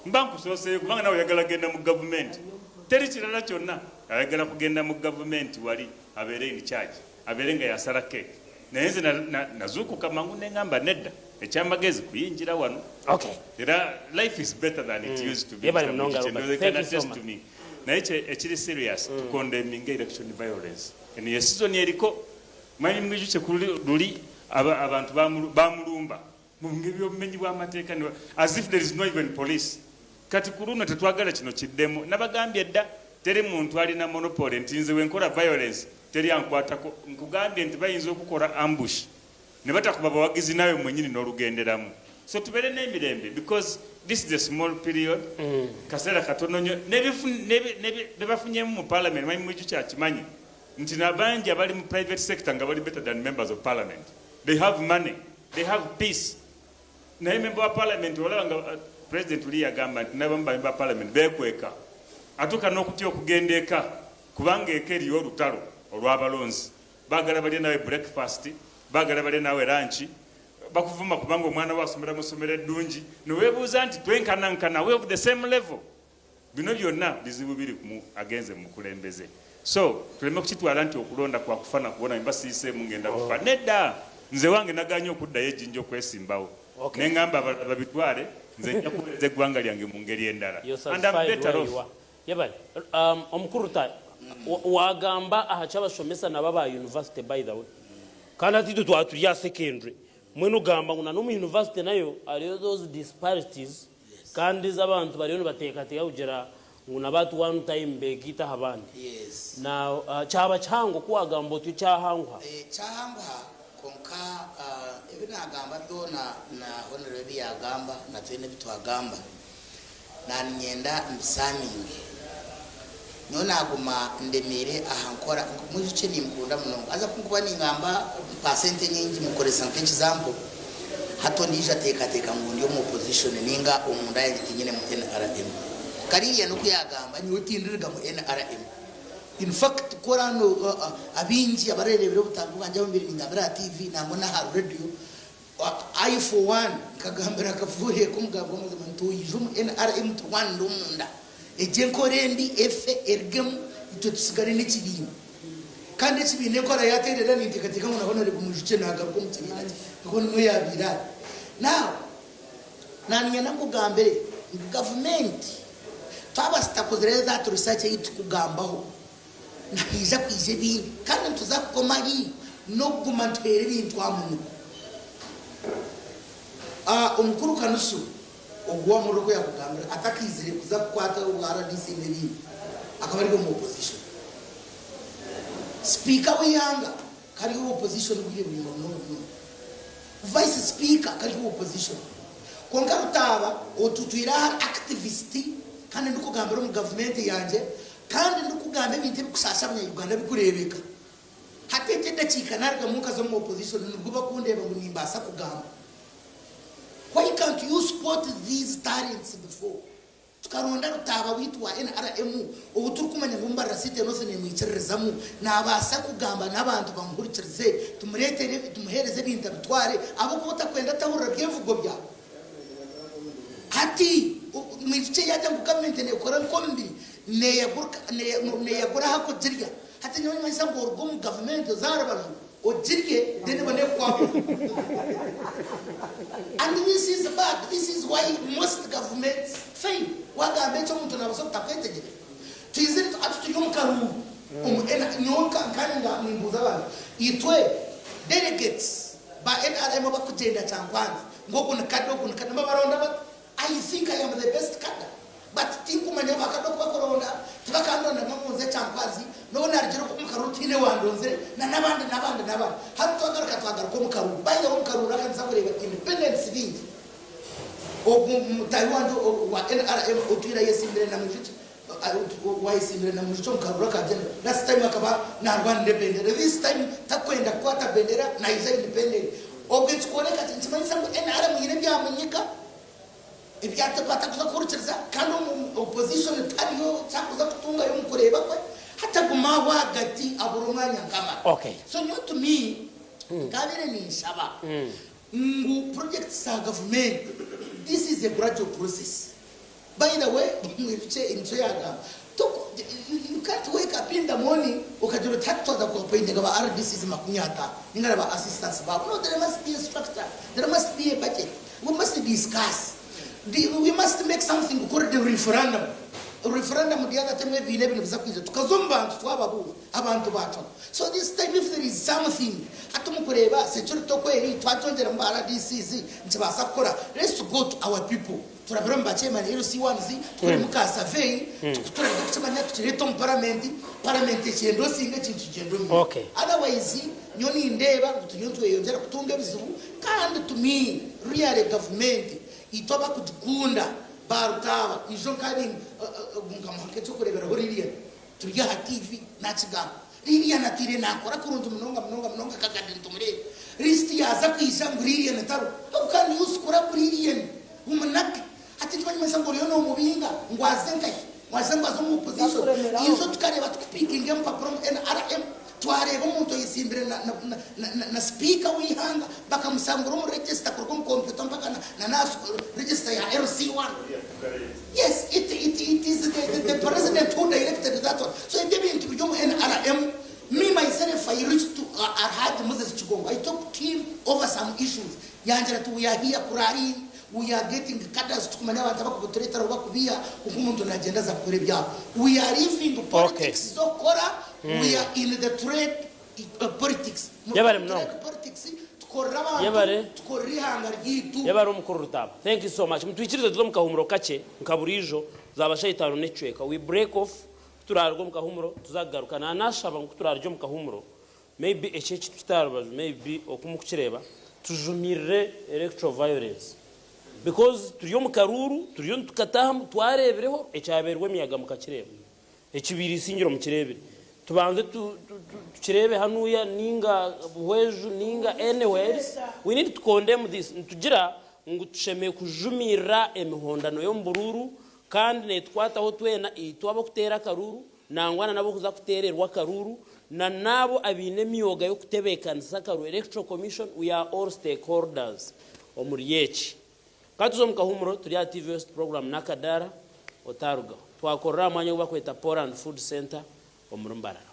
Mba nkusooseeyo kubanga nawe oyagala kugenda mu government. Teri kirala kyonna, ayagala kugenda mu government wali abeere in charge, abeere nga yasala cake. Naye nze nazuukuka mangu ne ŋŋamba nedda, ekyamagezi kuyingira wano. Era life is better than it used to be. Yebale Mr. munonga, Mwijukye. Robert. They Thank can you so attest much. to me. Naye ekiri serious, tukondemninga election violence. Eno ye season eriko, Mwami Mwijukye ku luli abantu bamulumba mu ngeri y'obumenyi bw'amateeka, as if there is no even police. Kati ku luno tetwagala kino kiddemu. Nabagambye dda, teri muntu alina monopoly nti nze bwe nkola violence teri ankwatako. Nkugambye nti bayinza okukola ambush ne batakuba bawagizi naawe mwennyini n'olugenderamu. So tubeere n'emirembe because this is a small period. Kaseera katono nnyo. Bye bafunyemu mu parliament, Mwami Mwijukye akimanyi nti nabangi abali mu private sector nga bali better than members of parliament. They have money, they have peace. Naye member wa parliament olaba nga president uli yagamba nti n'abamu ba member wa parliament beekweka. Atuuka n'okutya okugenda eka kubanga eka eriyo olutalo olw'abalonzi. Baagala balye nawe breakfast, baagala balye nawe lunch, bakuvuma kubanga omwana we asomera mu ssomero eddungi. Ne weebuuza nti twenkanankana, we of the same level. Bino byonna bizibu biri mu agenze mu mukulembeze. So tuleme kukitwala nti okulonda kwa kufa na kuwona, mba siyiseemu ngenda kufa. Nedda, nze wange nagaanye okuddayo ejjinja okwesimbawo. Ne ŋŋamba abalala babitwale, nze nja kuweereza eggwanga lyange mu ngeri endala. You're And I'm satisfied better where off. you are. Yebale, omukuru ta wagamba aha kyabashomesa nabo ba university, by the way. Kandi ati itwe twaba turi aha secondary. Mbwenu ogamba ngu na n'omu university nayo hariyo those disparities, kandi z'abantu bariyo nibateekateeka kugira ngu nabo at one time beegaite aha bandi. Now, kyaba kihango ku wagamba otyo kyahanguha. Kyahanguha konka ebi nagamba byona na honorable ebi yagamba na twena ebi twagamba naninyenda mbisaminge. Nyowe naguma ndemere aha nkora Mwijukye nimukunda munonga aza kunkuba ningamba pasente nyingi mukoresa nk'ekizambo hato ndija teekateeka ngu ndi omu opposition ninga omunda yange tinyine mu NRM. Kariya nuko yagamba nyowe tindiriga mu NRM. In fact kora hano abingi abarerebera obutambi bwangye aho mbere ningambira aha TV nangwa n'aha radio. I for one nkagambira akafuhe k'omugambo gw'amazima nti oyije omu NRM turwanire omunda. Egyo enkora embi efe erugemu itwe tusigare n'ekibiina. Kandi ekibiina enkora yateerera ninteekateeka ngu nabona ari Mwijukye nagaruka omu kibiina kye kuko nimwe yabiire ari. Now naninyenda nkugambire ngu gavumenti twaba tutakozire that research ei tukugambaho nihaija kwija ebindi kandi nituza kukoma haihi n'okuguma nituheera ebintu aha munwa. Omukuru Kanusu ogwo wamuriro oku yakugambira atakaizire kuza kukwata obwa RDC n'ebindi akaba ari omu opposition. Sipiika w'eihanga kari omu opposition obwire buraingwa munonga munonga. Vice Speaker kari omu opposition. Kwonka Rutaaba otutwire aha activist kandi ndikugambira omu gavumenti yangye kandi ndikugamba ebintu ebikusaasa abanya-Uganda bikureebeka. Hati egi edakiika narugamu nkaza omu opposition nibwo bakundeeba ngu nimbaasa kugamba. Why can't you spot these talents before? Tukaronda Rutaaba waitu wa NRM ou turikumanya ngu Mbarara City North nemwikiririzamu, nabaasa kugamba n'abantu bamuhurikirize, tumureetere, tumuheereze ebintu abitware, ahabw'okuba otakwenda atahurira byevugo byawe. Hati mwijukye yaagira ngu gavumenti neekora nk'omubiri, neeyagura aha kugirya. Hati nyowe nimanyisa ngu oruga omu gavumenti oze aha rubaju ogirye, then ebone kukwakura. And this is bad. This is why most governments fail. Wagamba ekyo omuntu nabaasa kutakwetegyereza. Twizire ati turi omu karuuru. Omu N, nyowe kandi nga nimbuuza abantu. Itwe delegates ba NRM abakugyenda Kyankwanzi ngu ogu ni kada, ogu ni kada, nibabaronda bata? I think I am the best kada. But But tinkumanya bakada oku bakuronda, tibakandondamu ngu nze Kyankwanzi, n'obu naarugire okwo omu karuru tihaine owandonzire, na n'abandi n'abandi n'abandi. Hati twagaruka twagaruka omu karuru. By the way omu karuru aka ninza kureeba independents baingi. Ogwo mutaahi wangye owa nrm otwire ayesimbire na Mwijukye, owayesimbire na Mwijukye omu karuru aka general, last time akaba naarwanira ebendera, this time takwenda kukwata bendera naija independent. Obwo nikikworeka ki? Nikimanyisa ngu nrm haine ebyamunyika. Ebi atakuza kuhurikiriza kandi omu opposition tihariyo kyakuza kutungayo omu kureeba kwe hati aguma aho ahagati abura omwanya nkamara. Okay. So nyowe to me nkabaire ninshaba ngu projects za gavumenti this is a gradual process. By the way mwijukye emicwe yagamba toku you can't wake up in the morning okagira oti hati twaza ku appointinga ba RDCs 50 ninga na ba assistants baabo no there must be a structure there must be a budget. We must discuss, we must make something called a referendum. Referendum the other time ebibiina ebi nibiza kwija tukaza omu bantu twababuuza abantu baacwamu. So this time if there is something hati omu kureeba security oku eri twagyongyeramu ba RDCs nikibaasa kukora let's go to our people turabire omu ba chairman LC1s tukoremu ka survey turaruga kukimanya tukireete omu paramenti, paramenti ekyendosinge ekintu kigyende omu maisho. Otherwise nyowe nindeeba ngu turiyo nitweyongyera kutunga ebizibu Kandi to me really gavumenti itwe abakugikunda ba Rutaaba ijo nkari nkamuha nk'ekyokureberaho Lilian turi aha TV nakigamba Lilian atwire nakora kurungi munonga munonga munonga akagade nitumureeba list yaza kwija ngu Lilian tariho how can you scrap Lilian omunake hati nikimanyisa ngu oriyo nomubinga ngu aze nkahi ngu aze ngu aze omu opposition ijo tukareba tukupikinga empapura omu NRM Twareeba omuntu oyesimbire na sipiika w'eihanga bakamusangura omu register kuruga omu kompyuta mpaka na aha register ya LC1. Yes, it, it, it is the, the president who directed that one. So ebyo ebintu biri omu NRM. Me myself, I reached to Alhaji Moses Kigongo. I talked to him over some issues. Yangira ati we are here kurallying, we are getting cadres tukumanya abantu abakubutureetera ahu bakubiiha kwonka omuntu nagyenda aza kukora ebyabo. We are leaving politics z'okukora. We are in the trade politics. Yebare munonga. Trade politics tukorera abantu, Yebare. tukorera ihanga ryaitu. Yebare omukuru Rutaaba. Thank you so much. Mutwikirize tuze omu kahumuro kakye nka buriijo zaaba shaaha itaano n'ekicweka. We break off ku turaaruga omu kahumuro tuza kugaruka. Na nashaba ngu ku turaarugye omu kahumuro maybe eki eki tukite aha rubaju maybe oku mukukireeba tujumirire electoral violence because turi omu karuuru turiyo nitukataahamu twareebireho ekyabeirwe emiyaga mukakireeba. Ekibaire isingiro mukireebire. Tubanze tukireebe hanuya ninga Buhweju ninga anywhere else. We need to condemn this. Nitugira ngu tushemereire kujumirira emihondano y'omu buruuru kandi netukwataho twena itwe ab'okuteera akaruuru nangwa na n'abokuza kuteererwa akaruuru na n'abo abaine emyoga y'okutebeekanisa akaruuru, Electoral Commission, we are all stakeholders omuri eki. Ka tuze omu kahumuro turi aha TV West program n'akadaara otaarugaho. Twakorera aha mwanya ogu barikweta Poland Food Centre omuri Mbarara.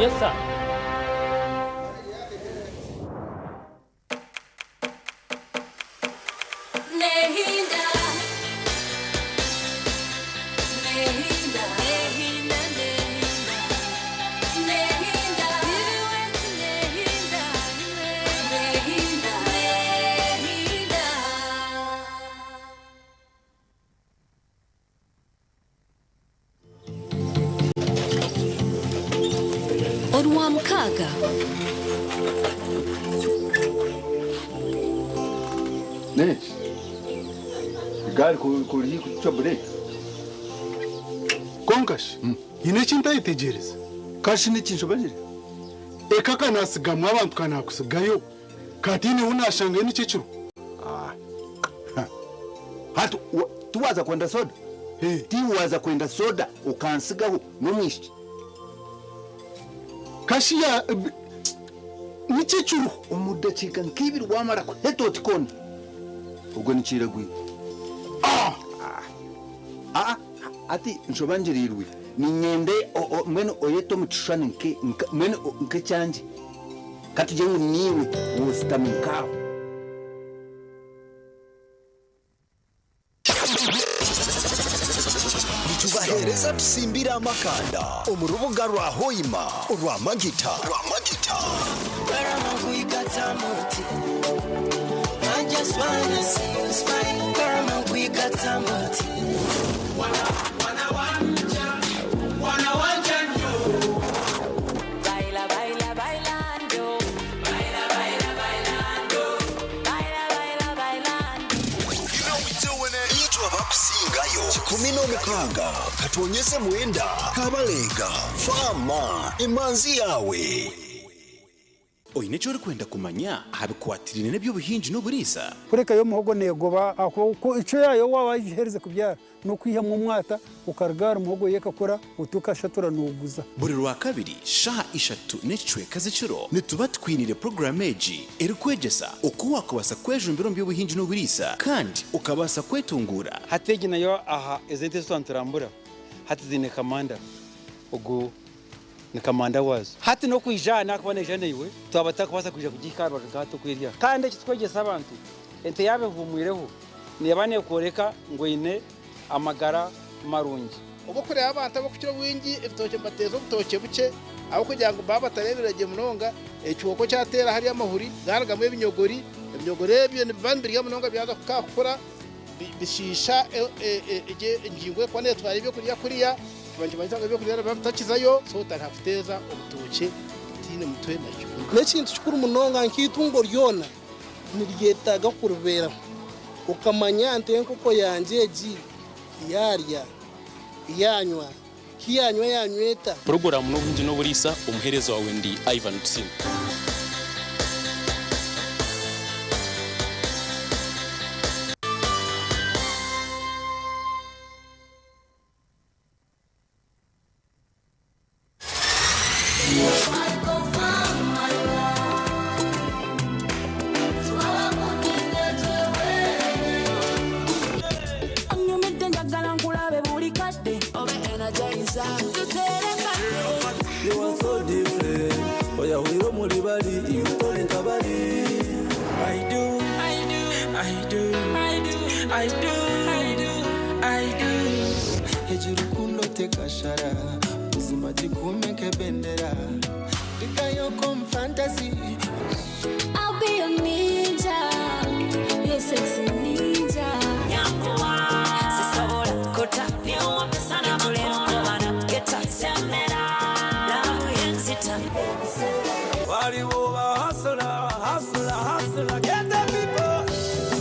Yes sir. Orwamukaaga. Nenki? Egaari ku eri haihi kucwa bureeki. Kwonka shi, haine eki ntayetegyereza. Kashi niki nshobagire? Eka ka naatsigamu abantu ka naakutsigayo, ka tihaine ou naashangayo nikyo ekiro. Hati tiwaaza kwenda soda? Tiwaaza kwenda soda okantsigaho n'omwishiki? Kashi ya niki ekiriho? Omu dakiika nk'ibiri waamara kuheta oti koona, ogwo nikiiragwire. Hati nshoba ngiriirwe, niinyenda mbwenu oyete omu kishushani mbwenu nk'ekyangye. Ka tugire ngu niiwe woositami nk'aho. Nitubaha Hereza tusimbire amakanda omu rubuga rwa Hoima orwa Magita. Rwa Magita. I just wanna see you smile. Girl, we got some Baila, baila, bailando. Baila, baila, bailando. Baila, baila, bailando. Itwe abakusingayo 16 katwonyeze mwenda kabalega fama emanzi yawe. Oine eki orikwenda kumanya aha bikwatirire n'eby'obuhingi n'oburiisa? Kureka yo muhogo negoba ako icyo yayo waba wagihereze kubyara nokwihamu omwata ukarugara muhogo yekakura utukashatura nuguza. Buri Rwakabiri shaaha ishatu n'ekicweka z'ekiro nituba tukwiniire puroguraamu egi erikwegyesa oku waakubaasa kwejumbira omu by'obuhingi n'oburiisa kandi okabaasa kwetunguura. Hati egi nayo aha ezi ente ezi niturambura hati ziine kamanda ogu ni kamanda waazo. Hati n'okwija nakuba naija naiwe twaba tutakubaasa kwija kugihika aha rubaju nka tukwirya. Kandi eki tukwegyesa abantu ente yaaba ehuumwireho neeba neekworeka ngu eine amagara marungi. Obu okureeba abantu abarikukira obwingi ebitookye nibateeza obutookye bukye ahabw'okugira ngu baaba batareebire gye munonga ekihooko kyateera hariya amahuri garugamu ebinyogori, ebinyogori ebyo nibiba nibirya munonga byaza kukura bishiisha engingo erikuba neetwara ebyokurya kuriya kiba nikimanyisa ngu ebyokurya nibiba bitakizayo so otandika kuteeza obutookye butaine mutwe na kibunu. N'ekintu kikuru munonga nk'itungo ryona niryetaaga kuribeeraho okamanya nti enkoko yangye egi yaarya yaanywa ki yaanywa yaanywa eta. Puroguraamu n'obuhingi n'oburiisa, omuheereza waawe ndi Ivan Tusiime. Onyumidde njagala nkulabe buli kadde obe energizer tuterekane. You are so different. Oya wiro muri bari, you tore kabari. I do, I do, I do, I do, I do, I do, I do. Hejuru kundo tekashara, ubuzima gikumeke bendera. Rikayo fantasy. I'll be your ninja, your sexy ninja. Sisobola kota niwombe sana makono geta semera love yenzita. Waliwo ba hustler, hustler, hustler, get the people.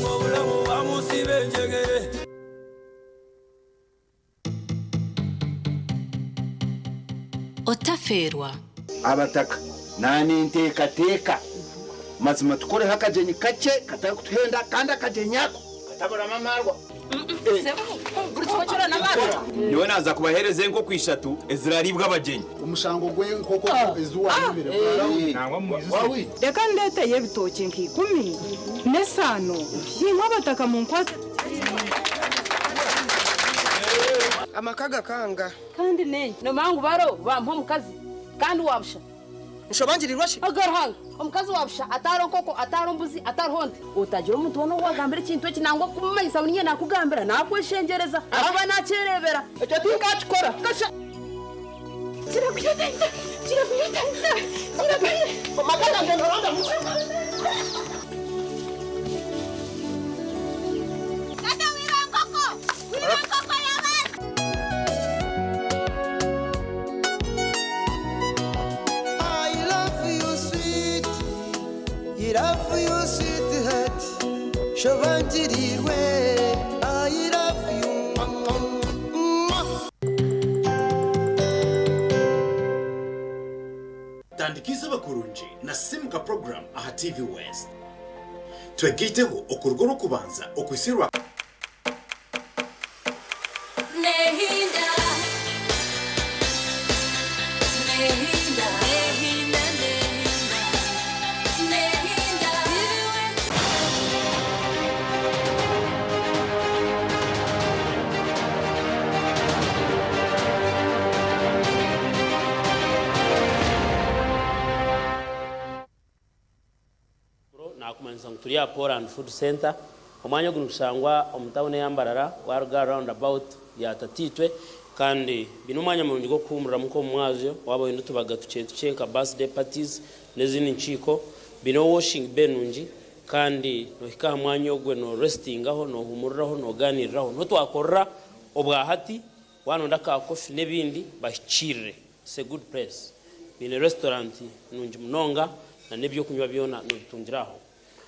Obulamu bamusiba enjegere. Otafeerwa. Abataka naninteekateeka mazima tukoreho akagyenyi kakye katarikutuhenda kandi akagyenyi ako kataburamu amarwa. Nyowe naaza kubaheereza enkoko ishatu ezirariibwa abagyenyi. Omushango gw'enkoko eziwayibire Reka ndeeteyo ebitookye nka 10 n'esaano imwe abataka munkwase. Amaka gakanga. Kandi nenye nomangu baro bampa omukazi kandi wabusha. Nshobangirirwa shi? Agaruhanga omukazi wabusha atari nkoko atari mbuzi atari nte utagira omuntu wona owagambira ekintu eki nangwa kumumanyisa ngu ninye nakugambira nakweshengyereza akuba nakyerebera. Ekyo tinkakikora. Kasha kirakuyeta kirakuyeta kirakuyeta. Amaka gange noronda. Tata wiba nkoko, wiba nkoko y'abandi. I love you sweet, I love you sweetheart. Shobangirirwe, I love you. Mwah. Tandika izooba kurungi na Simuka program aha TV West. Twegaiteho okuruga orw'okubanza okuhitsya orwa Nehinda, nehinda, nehinda, nehinda, nehinda. Nakumanyisa ngu turi aha Poland Food Center omwanya ogu nigushangwa omu tawuni eya Mbarara waruga round about ya Tatiitwe Kandi baine omwanya murungi gw'okuhuumuriramu nk'omu mwazyo waaba oine otubaga tukye tukye nka birthday parties n'ezindi nkiiko. Baineho washing bay nungi kandi nohika aha mwanya ogwe no restingaho, nohuumuriraho, nogaaniiriraho. Niho twakorera obwa hati, waaba noyenda ka coffee n'ebindi bahikiirire. It's a good place. Baine restaurant nungi munonga na n'ebyokunywa byona nobitungira aho.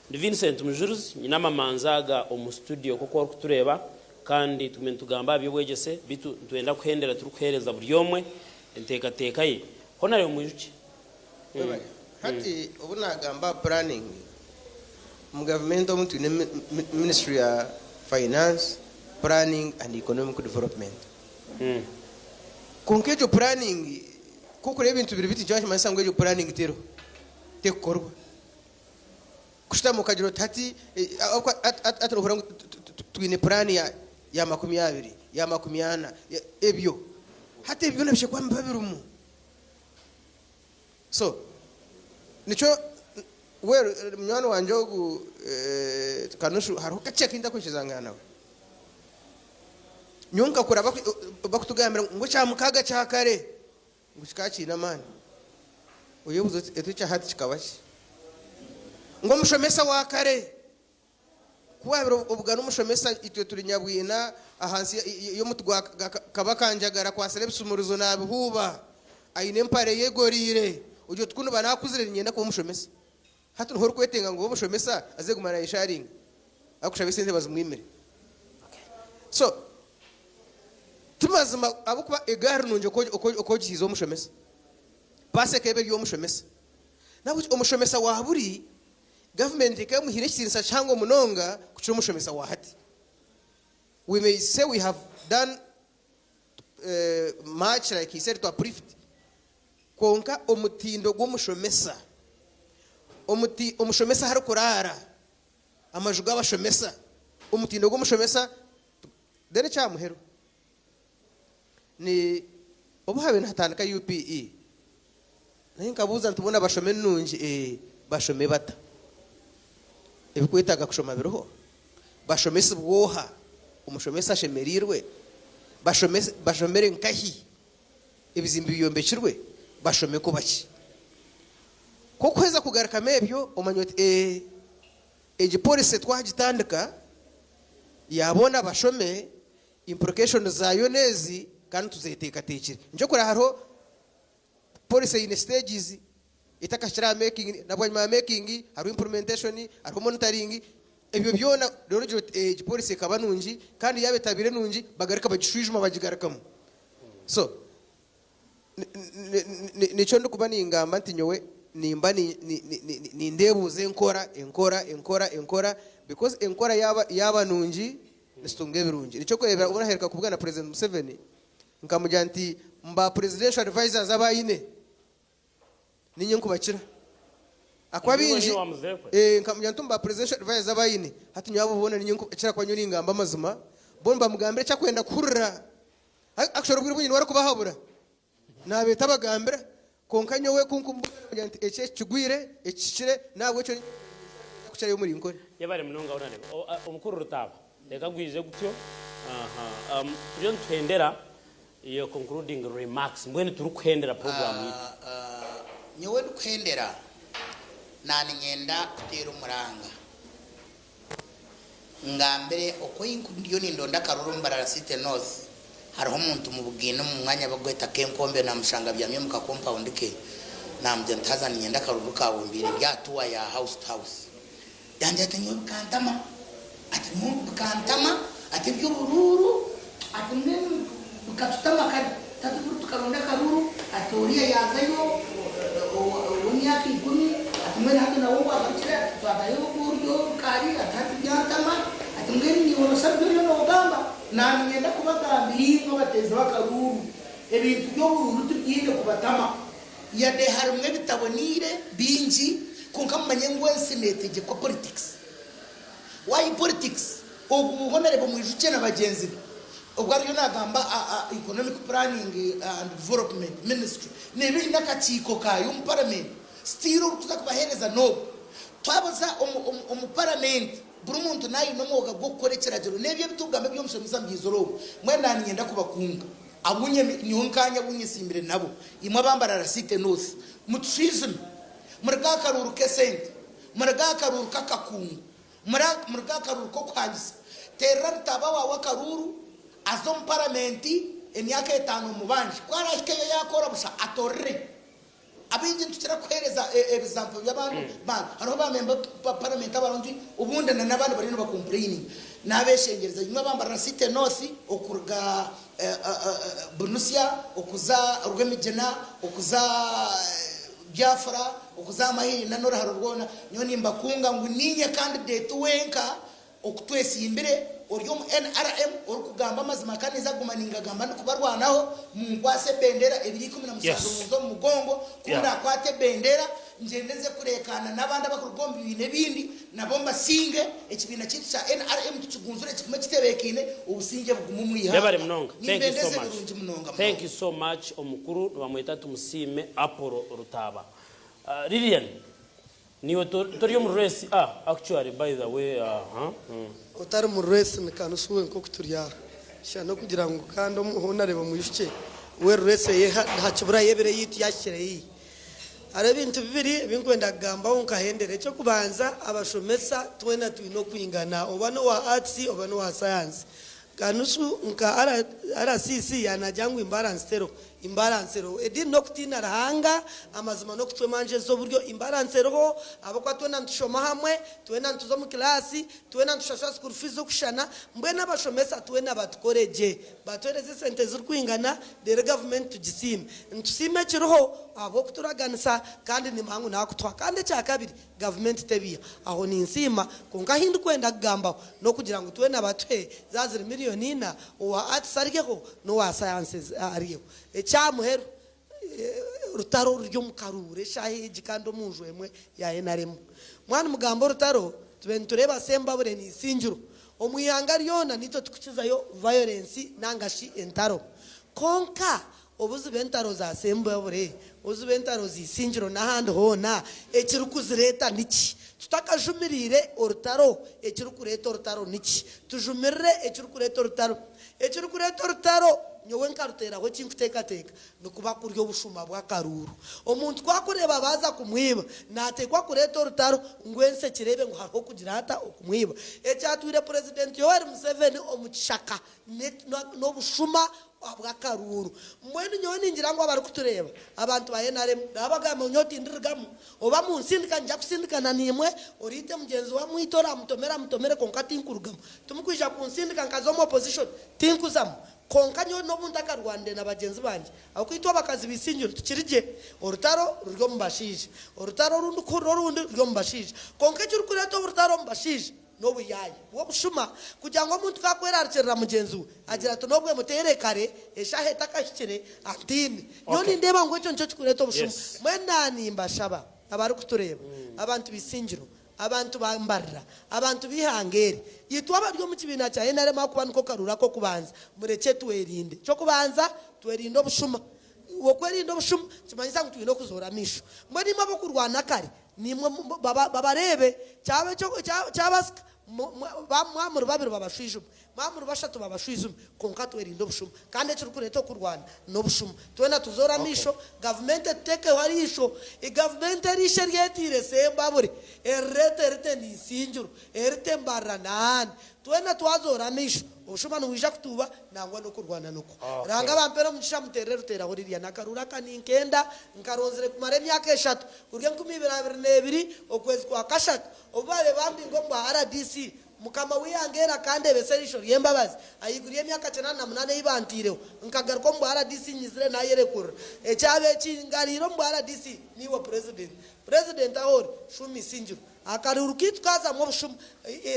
Ndi Vincent Mujurizi, nyine amamanzi aga omu studio nk'oku orikutureeba kandi tugume nitugamba aha by'obwegyese beitu nitwenda kuhendera turikuheereza buri omwe enteekateeka ye. Honare Mwijukye. Webare. Hati obu nagamba aha planning, omu gavumenti omu twine ministry ya finance, planning and economic development. Kwonka egyo planning ku orikureeba ebintu biri biti nikyo nikimanyisa ngu egyo planning teriho, tekukorwa. Kushutama okagira oti hati hati nohurira ngu twine puraani ya 20, ya 40, ebyo hati ebyo byona bishemereire kuba nibiba birimu. So nikyo well munywani wangye ogu Kanushu hariho kakye aku ntakwikirizangana nawe. Nyowe nkakura bakutugambira ngu ekyamukaaga kya kare. Ngu kikaba kiine amaani. Oyebuuze oti, Eki ekya hati kikaba ki? Ngu omushomesa wa kare ku waabaire obugana omushomesa, itwe turi nyabwina ahansi y'omuti gwa Kabakanjagara akwatsire ebisumurizo naabihuuba, aine empare ye egoriire, ogira oti, Ku ndiba naakuzire niinyenda kuba omushomesa. Hati niho orikwetenga ngu obe omushomesa aze kuguma naayesharinga, arikushaba esente bazimwimire. So, ti mazima ahabw'okuba egaari nungi oku ogihiize omushomesa, paasi ekaba eri ey'omushomesa. Nahabwekyo omushomesa wa buri, gavumenti ekaba emuhaire ekitiinisa kihango munonga kukira omushomesa wa hati. We may say we have done much like he said to uplift, Kwonka omutindo gw'omushomesa, omuti omushomesa ahu arikuraara, amaju g'abashomesa, omutindo gw'omushomesa, then eky'aha muheru ni obu haabaire nihatandika UPE, nayo nkabuuza nti boona bashome nungi? Ee, bashome bata? Ebikwetaaga kushoma biriho? Bashomesibwa oha? Omushomesa ashemereirwe? Bashome bashomere nkahi? Ebizimbe byombekirwe bashome kuba ki? Ku okuheza kugarukamu ebyo omanya oti ee egi policy twagitandika ya boona bashome, implications zaayo n'ezi kandi tuzeteekateekire. Nikyo orikureeba hariho policy eine stages etakahikire aha making na bwanyima ya making hariho implementation, hariho monitoring, ebyo byona reero ogira oti egi policy ekaba nungi kandi yaaba etabaire nungi bagaruka bagishwijuma bagigarukamu. So nikyo ndikuba ningamba nti nyowe nimba nindeebuuza enkora, enkora, enkora, enkora because enkora yaaba yaaba nungi nitutunga ebirungi. Nikyo orikureebera obu naaheruka kuvuga na President Museveni nkamugira nti omu ba presidential advisors abu aine, Niinye nkubakira. Ahakuba Niiwe baingi, wamuzeekwe. eh, nkamugira nti omu ba presidential advisors abu aine, hati nyowe abo boona niinye nkubakira ahakuba nyowe ningamba amazima, bo nibamugambira eki akwenda kuhurira. Actually obwire obwingi niwe arikubahabura. Naabeeta abagambira, kwonka nyowe ku nkumubugana ngira nti eki eki kigwire, eki kihikire, n'ahabw'ekyo niinye kukirayo omuri Nkore. Yebare munonga Honourable. Omukuru Rutaaba, reka gwije gutyo. Aha, turiyo nituhendera Your concluding remarks, mbwenu turikuhendera program yitu. Nyowe ndikuhendera naninyenda kuteera omuranga ngambire oku ndiyo nindonda akaruru omu Mbarara City North hariho omuntu mubugaine omu mwanya bagweta Kenkombe namushanga abyami omu ka compound ke namugira nti haza ninyenda akaruru kawe mbaire ndi aha tour ya house to house Yangira ati nyowe bikantama, ati nyowe bikantama, ati eby'oburuuru, ati mbwenu bikatutama kare, ati buri tukaronda akaruuru, ati oriya yaazayo ow'emyaka ikumi, ati mbwenu hati nawe obu agarukire ati twatayo ori orukaari, ati hati byantama, ati mbwenu naiwe nosharwa oriyo noogamba, naaniinyenda kubagambira imwe abateezi b'akaruuru, ebintu by'oburuuru tibyine kubatama. Yade harimu ebitaboneire bingi kwonka mumanye ngu ensi netegyekwa politics. Why politics? Ogu Honarebo Mwijukye na bagyenzi be obu ariyo nagamba aha economic planning and development ministry neeba eine akakiiko kaayo omu parliament still orikuza kubahereza n'ogu. Twabaza omu parliament buri muntu naayine omwoga gw'okukora ekiragiro n'ebyo ebiturikugamba eby'omushomesa mbyizire omu. Mbwenu naninyenda kubakunga. Abu nyemi, nyowe nkaanye abu nyesimbire nabo, imwe aba Mbarara City North, mutushwijume. Muruge aha karuuru k'esente, muruge aha karuuru k'akakungu, muruge aha karuuru k'okuhangisa. Teerera Rutaaba waawe akaruuru, aze omu paramenti emyaka etaano omubanje. Ku araahikeyo yaakora busha, atorere. Abaingi nitukira kuheereza ebizampo by'abandi bantu. Hariho ba memba ba paramenti abarungi obundi na n'abandi bariyo nibakompureyininga. Naabeshengyereza imwe aba Mbarara City North okuruga Bunusia okuza Rwemigyina okuza Biafra okuza Mahina n'oruharo rwona, nyowe nimbakunga ngu niinye kandidate wenka Oku twesimbire, ori omu nrm orikugamba amazima kandi ninza kuguma ningagamba ndikubarwanaho, munkwase ebendera ebiro 17 munze omu mugongo, ku ndakwate ebendera ngyende nze kureekaana n'abandi abarikuruga omu bibiina ebindi nabo mbasinge, ekibiina kyaitu kya nrm tukigunjure kigume kitebeekaine, obusingye bugume omu Webale ihanga. munonga. Thank you so Nimbendeza much. ebirungi munonga Thank munonga. you so much omukuru nibamweta Tumusiime Apollo Rutaaba. Lilian. Niiwe tori omu race ah actually by the way aha. Otari mu race ni kanusu we nkoku turi aha sha nokugira ngu kandi hoona areeba omwishiki we race eye hakiburayo ebiro eyitu yahikire haihi. Hariho ebintu bibiri ebinkwenda kugambaho nkahendera. Ekyokubanza abashomesa twena twine okwingana oba nowa arts oba nowa science. Kanusu nka RCC yanagira ngu imbalance teriho. Imbalance eriho. Ediini n'okutiina Ruhanga, amazima n'okucwa emanja ez'oburyo. Imbalance eriho ahabw'okuba twena nitushoma hamwe, twena nituza omu kilaasi, twena nitushashura school fees okushushana, mbwenu abashomesa twena batukore gye, batuheereze esente ezirikwingana reero gavumenti tugisiime. Nitusiima ekiriho ahabw'okuturaganisa kandi nimanya ngu naakutuha. Kandi ekyakabiri, Gavumenti tebiiha. Aho ninsiima, kwonka ahi ndikwenda kugambaho n'okugira ngu twena batuhe zaaba ziri miriyoni ina, owa Arts aryeho n'owa Sciences aryeho. Eky'aha muheru, orutaro ruri omu karuuru eshaaha egi kandi omu nju emwe ya nrm. Mwanu mugamba orutaro, tube nitureeba Sembabule n'Isingiro. Omu ihanga ryona niitwe tukukizayo violence nanga shi entaro. Kwonka Obu ziba entaro za Sembabule, obu ziba entaro za Isingiro n'ahandi hoona, ekirikuzireeta niki? Tutakajumiriire orutaro, ekirikureeta orutaro niki? Tujumirire ekirikureeta orutaro. Ekirikureeta orutaro, nyowe nkaruteeraho eki nkuteekateeka, nikuba kuri obushuma bw'akaruuru. Omuntu ku akureeba baaza kumwiba, naateekwa kureeta orutaro ngu ensi ekireebe ngu hariho okugira ata? Okumwiba. Ekyatwire Purezidenti Yoweri Museveni omu kishaka n'obushuma bw'akaruuru. Mbwenu nyowe ningira ngu abarikutureeba, abantu ba nrm, naabagamba ngu nyowe tindirigamu, oba munsindika niinyija kusindikana naimwe, oriite mugyenzi we amwite, oraamutomere amutomere kwonka tinkurugamu. Timukwija kunsindika nkaza omu opposition, tinkuzamu. Kwonka nyowe n'obu ntakarwanire na bagyenzi bangye, ahabw'okuba itwe abakazi b'eisingiro tukiri gye, orutaro ruri omu bashaija, orutaro oru ndikuhurira orundi ruri omu bashaija. Kwonka ekirikureeta orutaro omu bashaija, N'obuyaaya bw'obushuma kugira ngu omuntu ku akwerarikirira mugyenzi we, agira ati, N'obwe muteere kare, eshaaha etakahikire, antiine. Nyowe nindeeba ngu ekyo nikyo kirikureeta obushuma. Mbwenu naanimbashaba abarikutureeba, abantu b'Isingiro, abantu ba Mbarara, abantu b'eihanga eri, itwe abari omu kibiina kya nrm ahakuba niko karuuru ak'okubanza, murekye twerinde. Eky'okubanza, twerinde obushuma. Okwerinda obushuma nikimanyisa ngu twine okuzoora amaisho. Mbwenu imwe ab'okurwana kare, Naimwe babareebe, kyaba kyabaasika, mwaba muri babiri babashwijume, mwaba muri bashatu babashwijume, kwonka twerinde obushuma. Kandi ekirikureeta okurwana n'obushuma. Twena tuzoore amaisho, gavumenti etuteekeho eriisho. Gavumenti eriisho eryetiire Sembabure, erireete rite n'Isingiro, erite Mbarara n'ahandi. Twena twazoora amaisho, obushuma nibwija kutuuba nangwa n'okurwana nikwo. Ruhanga abampeere omugisha muteerere ruteeraho rirya n'akaruuru aka ninkenda, nkaronzire kumara emyaka eshatu kuruga 2022 okwezi kwa kashatu obu baabaire bambinga omu bwa rdc. Mukama w'eihanga eri akandeebesa eriisho ry'embabazi ahaiguru y'emyaka 88 ei bantaireho nkagaruka omu bwa rdc nyizire naayerekurira. Ekyabaire kingariire omu bwa rdc niiwe Purezidenti. Purezidenti ahu ori, shuuma Isingiro. Akaruuru kaitu kaazamu obushuma,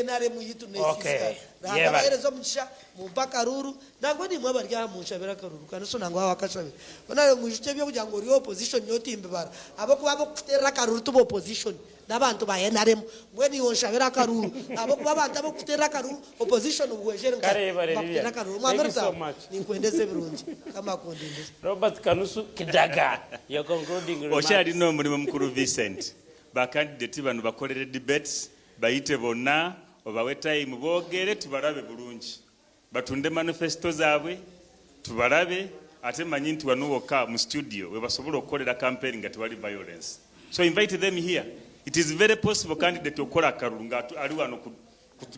nrm yaitu neesiisikara. Ruhanga abaheereze omugisha, mumpe akaruuru. Nangwa naimwe abari aha munshabire akaruuru kanu nangwa wakashabire. Hoona mwijukye eby'okugira ngu ori opposition nyowe timbibara ahabw'okuba ab'okukuteerera akaruuru ti ba opposition n'abantu ba nrm. Mbwenu iwe onshabire akaruuru ahabw'okuba abantu ab'okukuteerera akaruuru opposition buhwezhere nkahi nibakuteerera akaruuru. Mwami Rutaaho ninkwendeza ebirungi. Mukama akundindire. Robert Kanusu Kidaga, your concluding remarks. Okyalina omulimu mukuru Vincent. Ba candidate bano bakolere debates, bayite bonna obawe time bogere tubalabe bulungi. Batunde manifesto zabwe. Tubalabe ate manyi nti wano wokka mu studio webasobola okukolera campaign nga tewali violence. So invite them here. It is very possible candidate okukola akalulu nga ali wano ku,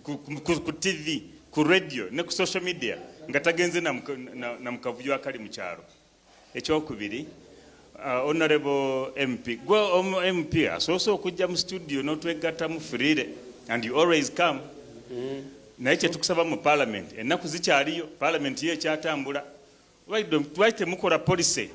ku, ku, ku, ku TV, ku radio ne ku social media nga tagenze na, na, na mukavuyo akali mu kyalo. Ekyokubiri, Honorable MP, gwe omu MP asoose okujja mu studio n'otwegattamu freely and you always come. Naye kyetukusaba mu parliament, ennaku zikyaliyo, parliament yo ekyatambula. Lwaki temukola policy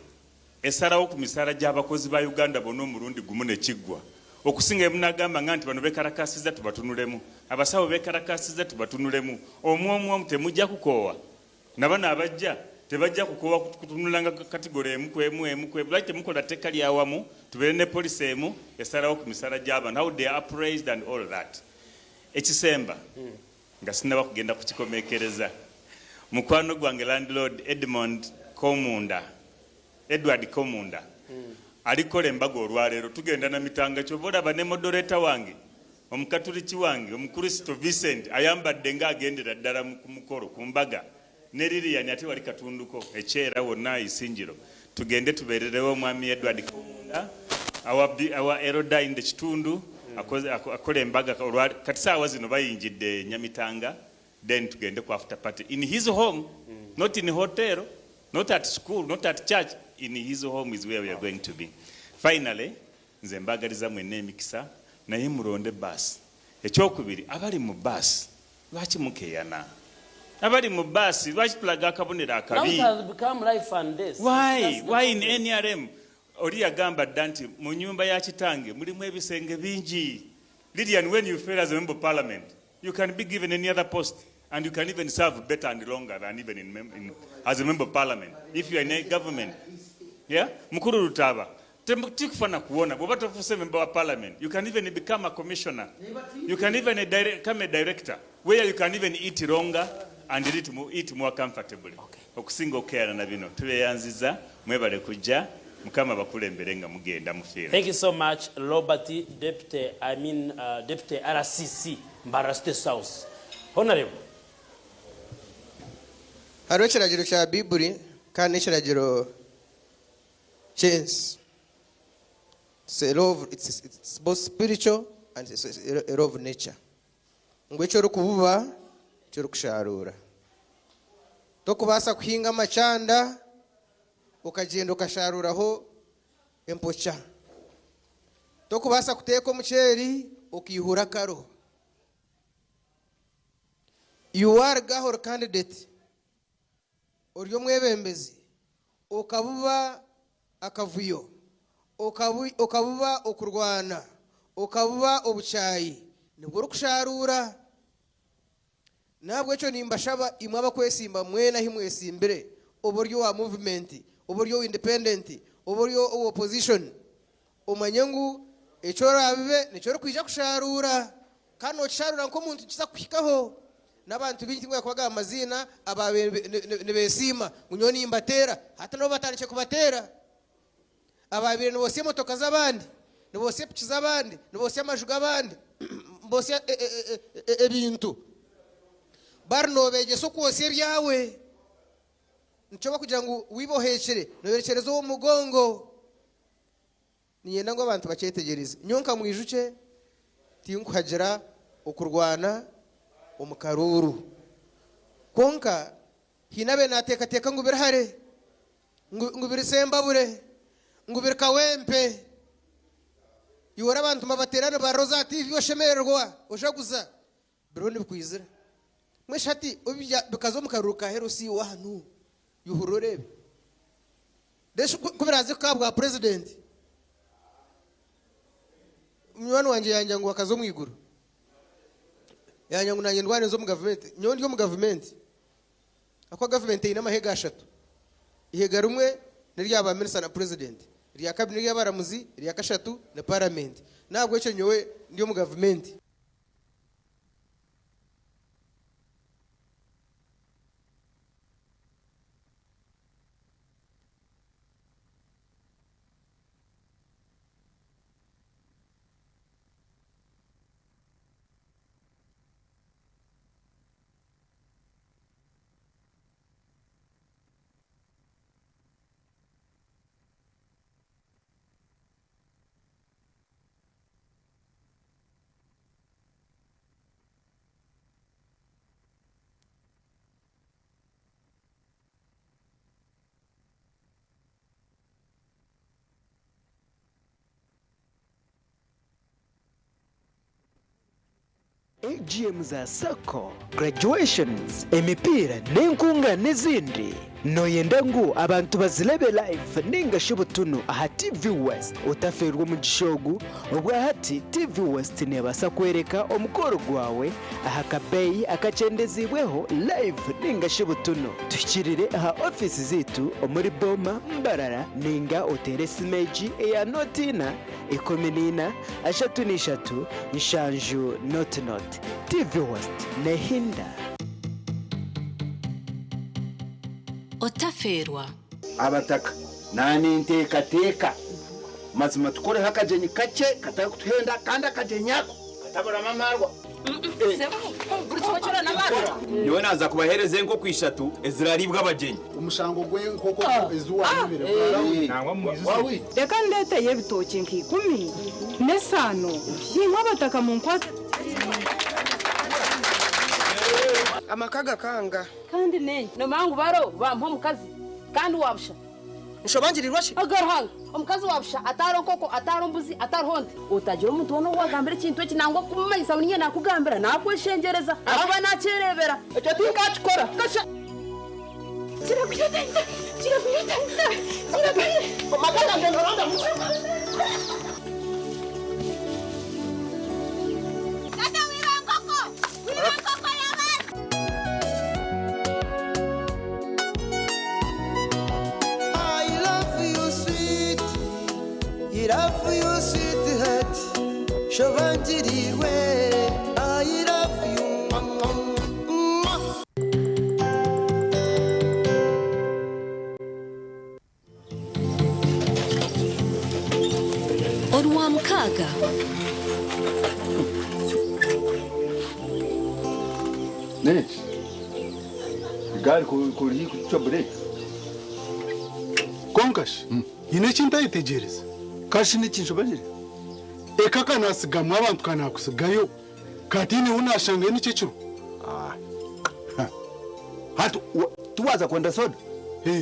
esalawo ku misaala gy'abakozi ba Uganda bonna omulundi gumu ne kiggwa? Okusinga bwe munagamba nga nti bano bekalakasizza tubatunulemu, abasawo bekalakasizza tubatunulemu, omu omu omu temujja kukoowa. Na bano abajja tebajja kukoowa kutunulanga category emu ku emu emu ku emu. Lwaki temukola tteeka lya wamu tubeere ne policy emu esalawo ku misaala gy'abantu, how they are appraised and all that. Ekisemba nga sinnaba kugenda kukikomekereza, mukwano gwange landlord Edmond Komunda, Edward Komunda alikola embaga olwaleero, tugenda na mitanga. Kyova olaba ne moderator wange omukatuliki wange omukristo Vincent ayambadde ng'agendera ddala ku mukolo ku mbaga, ne Lilian ate wali katunduko ekyera wonna Isinjiro. Tugende tubeererewo omwami Edward Komunda, our elder in the kitundu, akola embaga kati saawa zino bayingidde Nyamitanga, then tugende ku after party in his home, not in hotel, not at school, not at church. In his home is where we are going to be. Finally, nze mbagaliza mwenna emikisa, naye mulonde baasi. Ekyokubiri, abali mu baasi, lwaki mukeeyana? Abali mu baasi, lwaki tulaga akabonero Now akabi? it has become life and death. Why? That's the Why in problem. NRM? Oli yagamba dda nti mu nyumba ya kitange mulimu ebisenge bingi. Lilian, when you fail as a member of parliament, you can be given any other post and you can even serve better and longer than even as a member of parliament if you are in a government. Yeah? Mukuru Rutaba, tikufana kuona bw'oba tofuuse member wa parliament, you can even become a commissioner. You can even become a director where you can even eat longer and eat more comfortably. Okusinga okukeerana na bino. Tubeyanziza, mwebale kujja, Mukama bakulembere nga mugenda mufiira. Thank you so much, Robert, Deputy, I mean, Deputy RCC, Mbarara City South. Honorable. Hariho ekiragiro kya Bibuli kandi n'ekiragiro ky'ensi. It's a law of, it's both spiritual and it's a law of nature ngu ekyo orikububa ekyo orikusharuura. Tokubaasa kuhinga amakyanda okagyenda okasharuuraho empokya. Tokubaasa kuteeka omuceeri okaihura akaro. You are gahoro candidate, ori omwebembezi, okabuba akavuyo, okabuba okurwana, okabuba obukyayi, nibwo orikusharuura. Nahabwekyo nimbashaba imwe abakwesimba mwena ahi mwesimbire, oba ori owa movement, oba ori owa independent, oba ori owa opposition, omanye ngu ekyo orabibe nikyo orikwija kusharuura, kandi nokisharuura nk'omuntu kiza kuhikaho. N'abantu baingi tinkwenda kubagamba amaziina ababaire nibeesiima ngu nyowe nimbateera, hati nabo batandikire kubateera. Ababaire nibosya emotoka z'abandi, nibosya epiki z'abandi, nibosya amaju g'abandi, nibosya ebintu, bari nobeegyesa okwosya ebyawe. Nikyo bakugira ngu wiba oheekire noyorekyereza ow'omu mugongo. Niinyenda ngu abantu bakyetegyereze. Nyowe nka Mwijukye tinkuhagira okurwana omu karuuru. Kwonka haine abe naateekateeka ngu biri hare, ngu biri Sembabure, ngu biri Kawempe. Iwe abantu mbabateera nibarira oza aha TV oshemererwa, ojaguza. Biriho nibikwizira. Mbwenu hati obu bikaza omu karuuru ka LC one, yuhurira oreebe. Reero ku biraaze kukaha bwa purezidenti, munywani wangye yangira ngu akaza omu iguru. Yangira ngu naanye ndwane nze omu gavumenti. Nyowe ndi omu gavumenti. Ahakuba gavumenti eine amahega ashatu. Ihega rimwe n'erya ba minisita na purezidenti, erya kabiri n'ery'abaramuzi, erya kashatu ni paramenti. N'ahabw'ekyo nyowe ndi omu gavumenti. AGM za SACCO, graduations, emipiira n'enkunga n'ezindi. Noyenda ngu abantu bazirebe live ninga shi butunu aha TV West? Otaferwa omugisha ogu, obwahati TV West nebaasa kwereka omukoro gwawe aha kabeeyi akakyendezibweho live ninga shi butunu. Tuhikirire aha ofiisi ziitu omuri Boma, Mbarara ninga oteere esimu egi eya noti ina, 14, 33, 7 noti noti. TV West nehinda. Otaferwa. Abataka naninteekateeka mazima tukoreho akagyenyi kakye katarikutuhenda kandi akagyenyi ako kataburamu amaarwa. Nyowe naaza kubaheereza enkoko ishatu ezirariibwa abagyenyi. Omushango gw'enkoko ezi wayibire Reka ndeeteyo ebitookye nka 10 n'esaano, imwe abataka munkwase. Amaka gakanga. Kandi nenye nomanya ngu baro bampa omukazi kandi wabusha. Nshobangirirwa shi? Agaruhanga omukazi wabusha atari nkoko, atari mbuzi, atariho nte. Otagira omuntu woona ou wagambira ekintu eki nangwa kumumanyisa ngu niinye naakugambira, naakweshengyereza ahakuba naakyereebera. Ekyo tinkakikora. Kasha. Kiragwire tata, kiragwire tata, kiragwire. Amaka gangye noronda Tata wiba nkoko! Wiba nkoko y'abantu! I love you sweet, I love you sweetheart, Shobangirirwe, I love you. Mwah. Orwamukaaga. Niki? Igaari kuri kucwa bureki. Konkashi nyine eki ntayetegyereza. Kashi niki nshobagire? Eka kanasigamu abantu kanakusigayo katiine hu nashangayo nikyo ekiro. Hati tiwaza kwenda soda?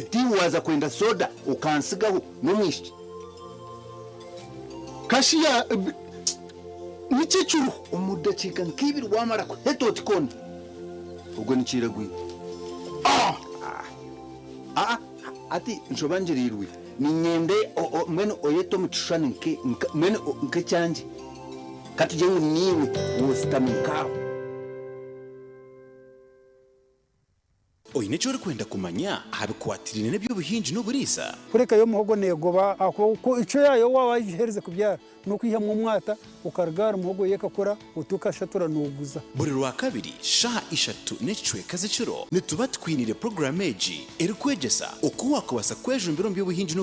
Tiwaza kwenda soda okansigaho n'omwishiki. Kashi ya nikyo ekiro. Omu dakiika nk'ibiri wamara kuheta oti kona. Ogwo nikiragwire. Ati nshobangirirwe ninyende mbwenu oyete omu kishushani mbwenu nk'ekyangye. Katugye ngu niiwe wositami nkaaho. Oine eki orikwenda kumanya aha bikwatiraine n'eby'obuhingi n'oburiisa? Kureka yo omuhogo neegoba ahakuba icyo yayo waaba wagiheerize kubyara n'okwihamu omwata okaruga ahari muhogo yo ekakura oti okashatura nooguza. Buri Rwakabiri shaaha ishatu n'ekicweka z'ekiro nituba tukwiniire puroguraamu egi erikwegyesa oku waakubaasa kwejumbira omu by'obuhingi n'oburiisa.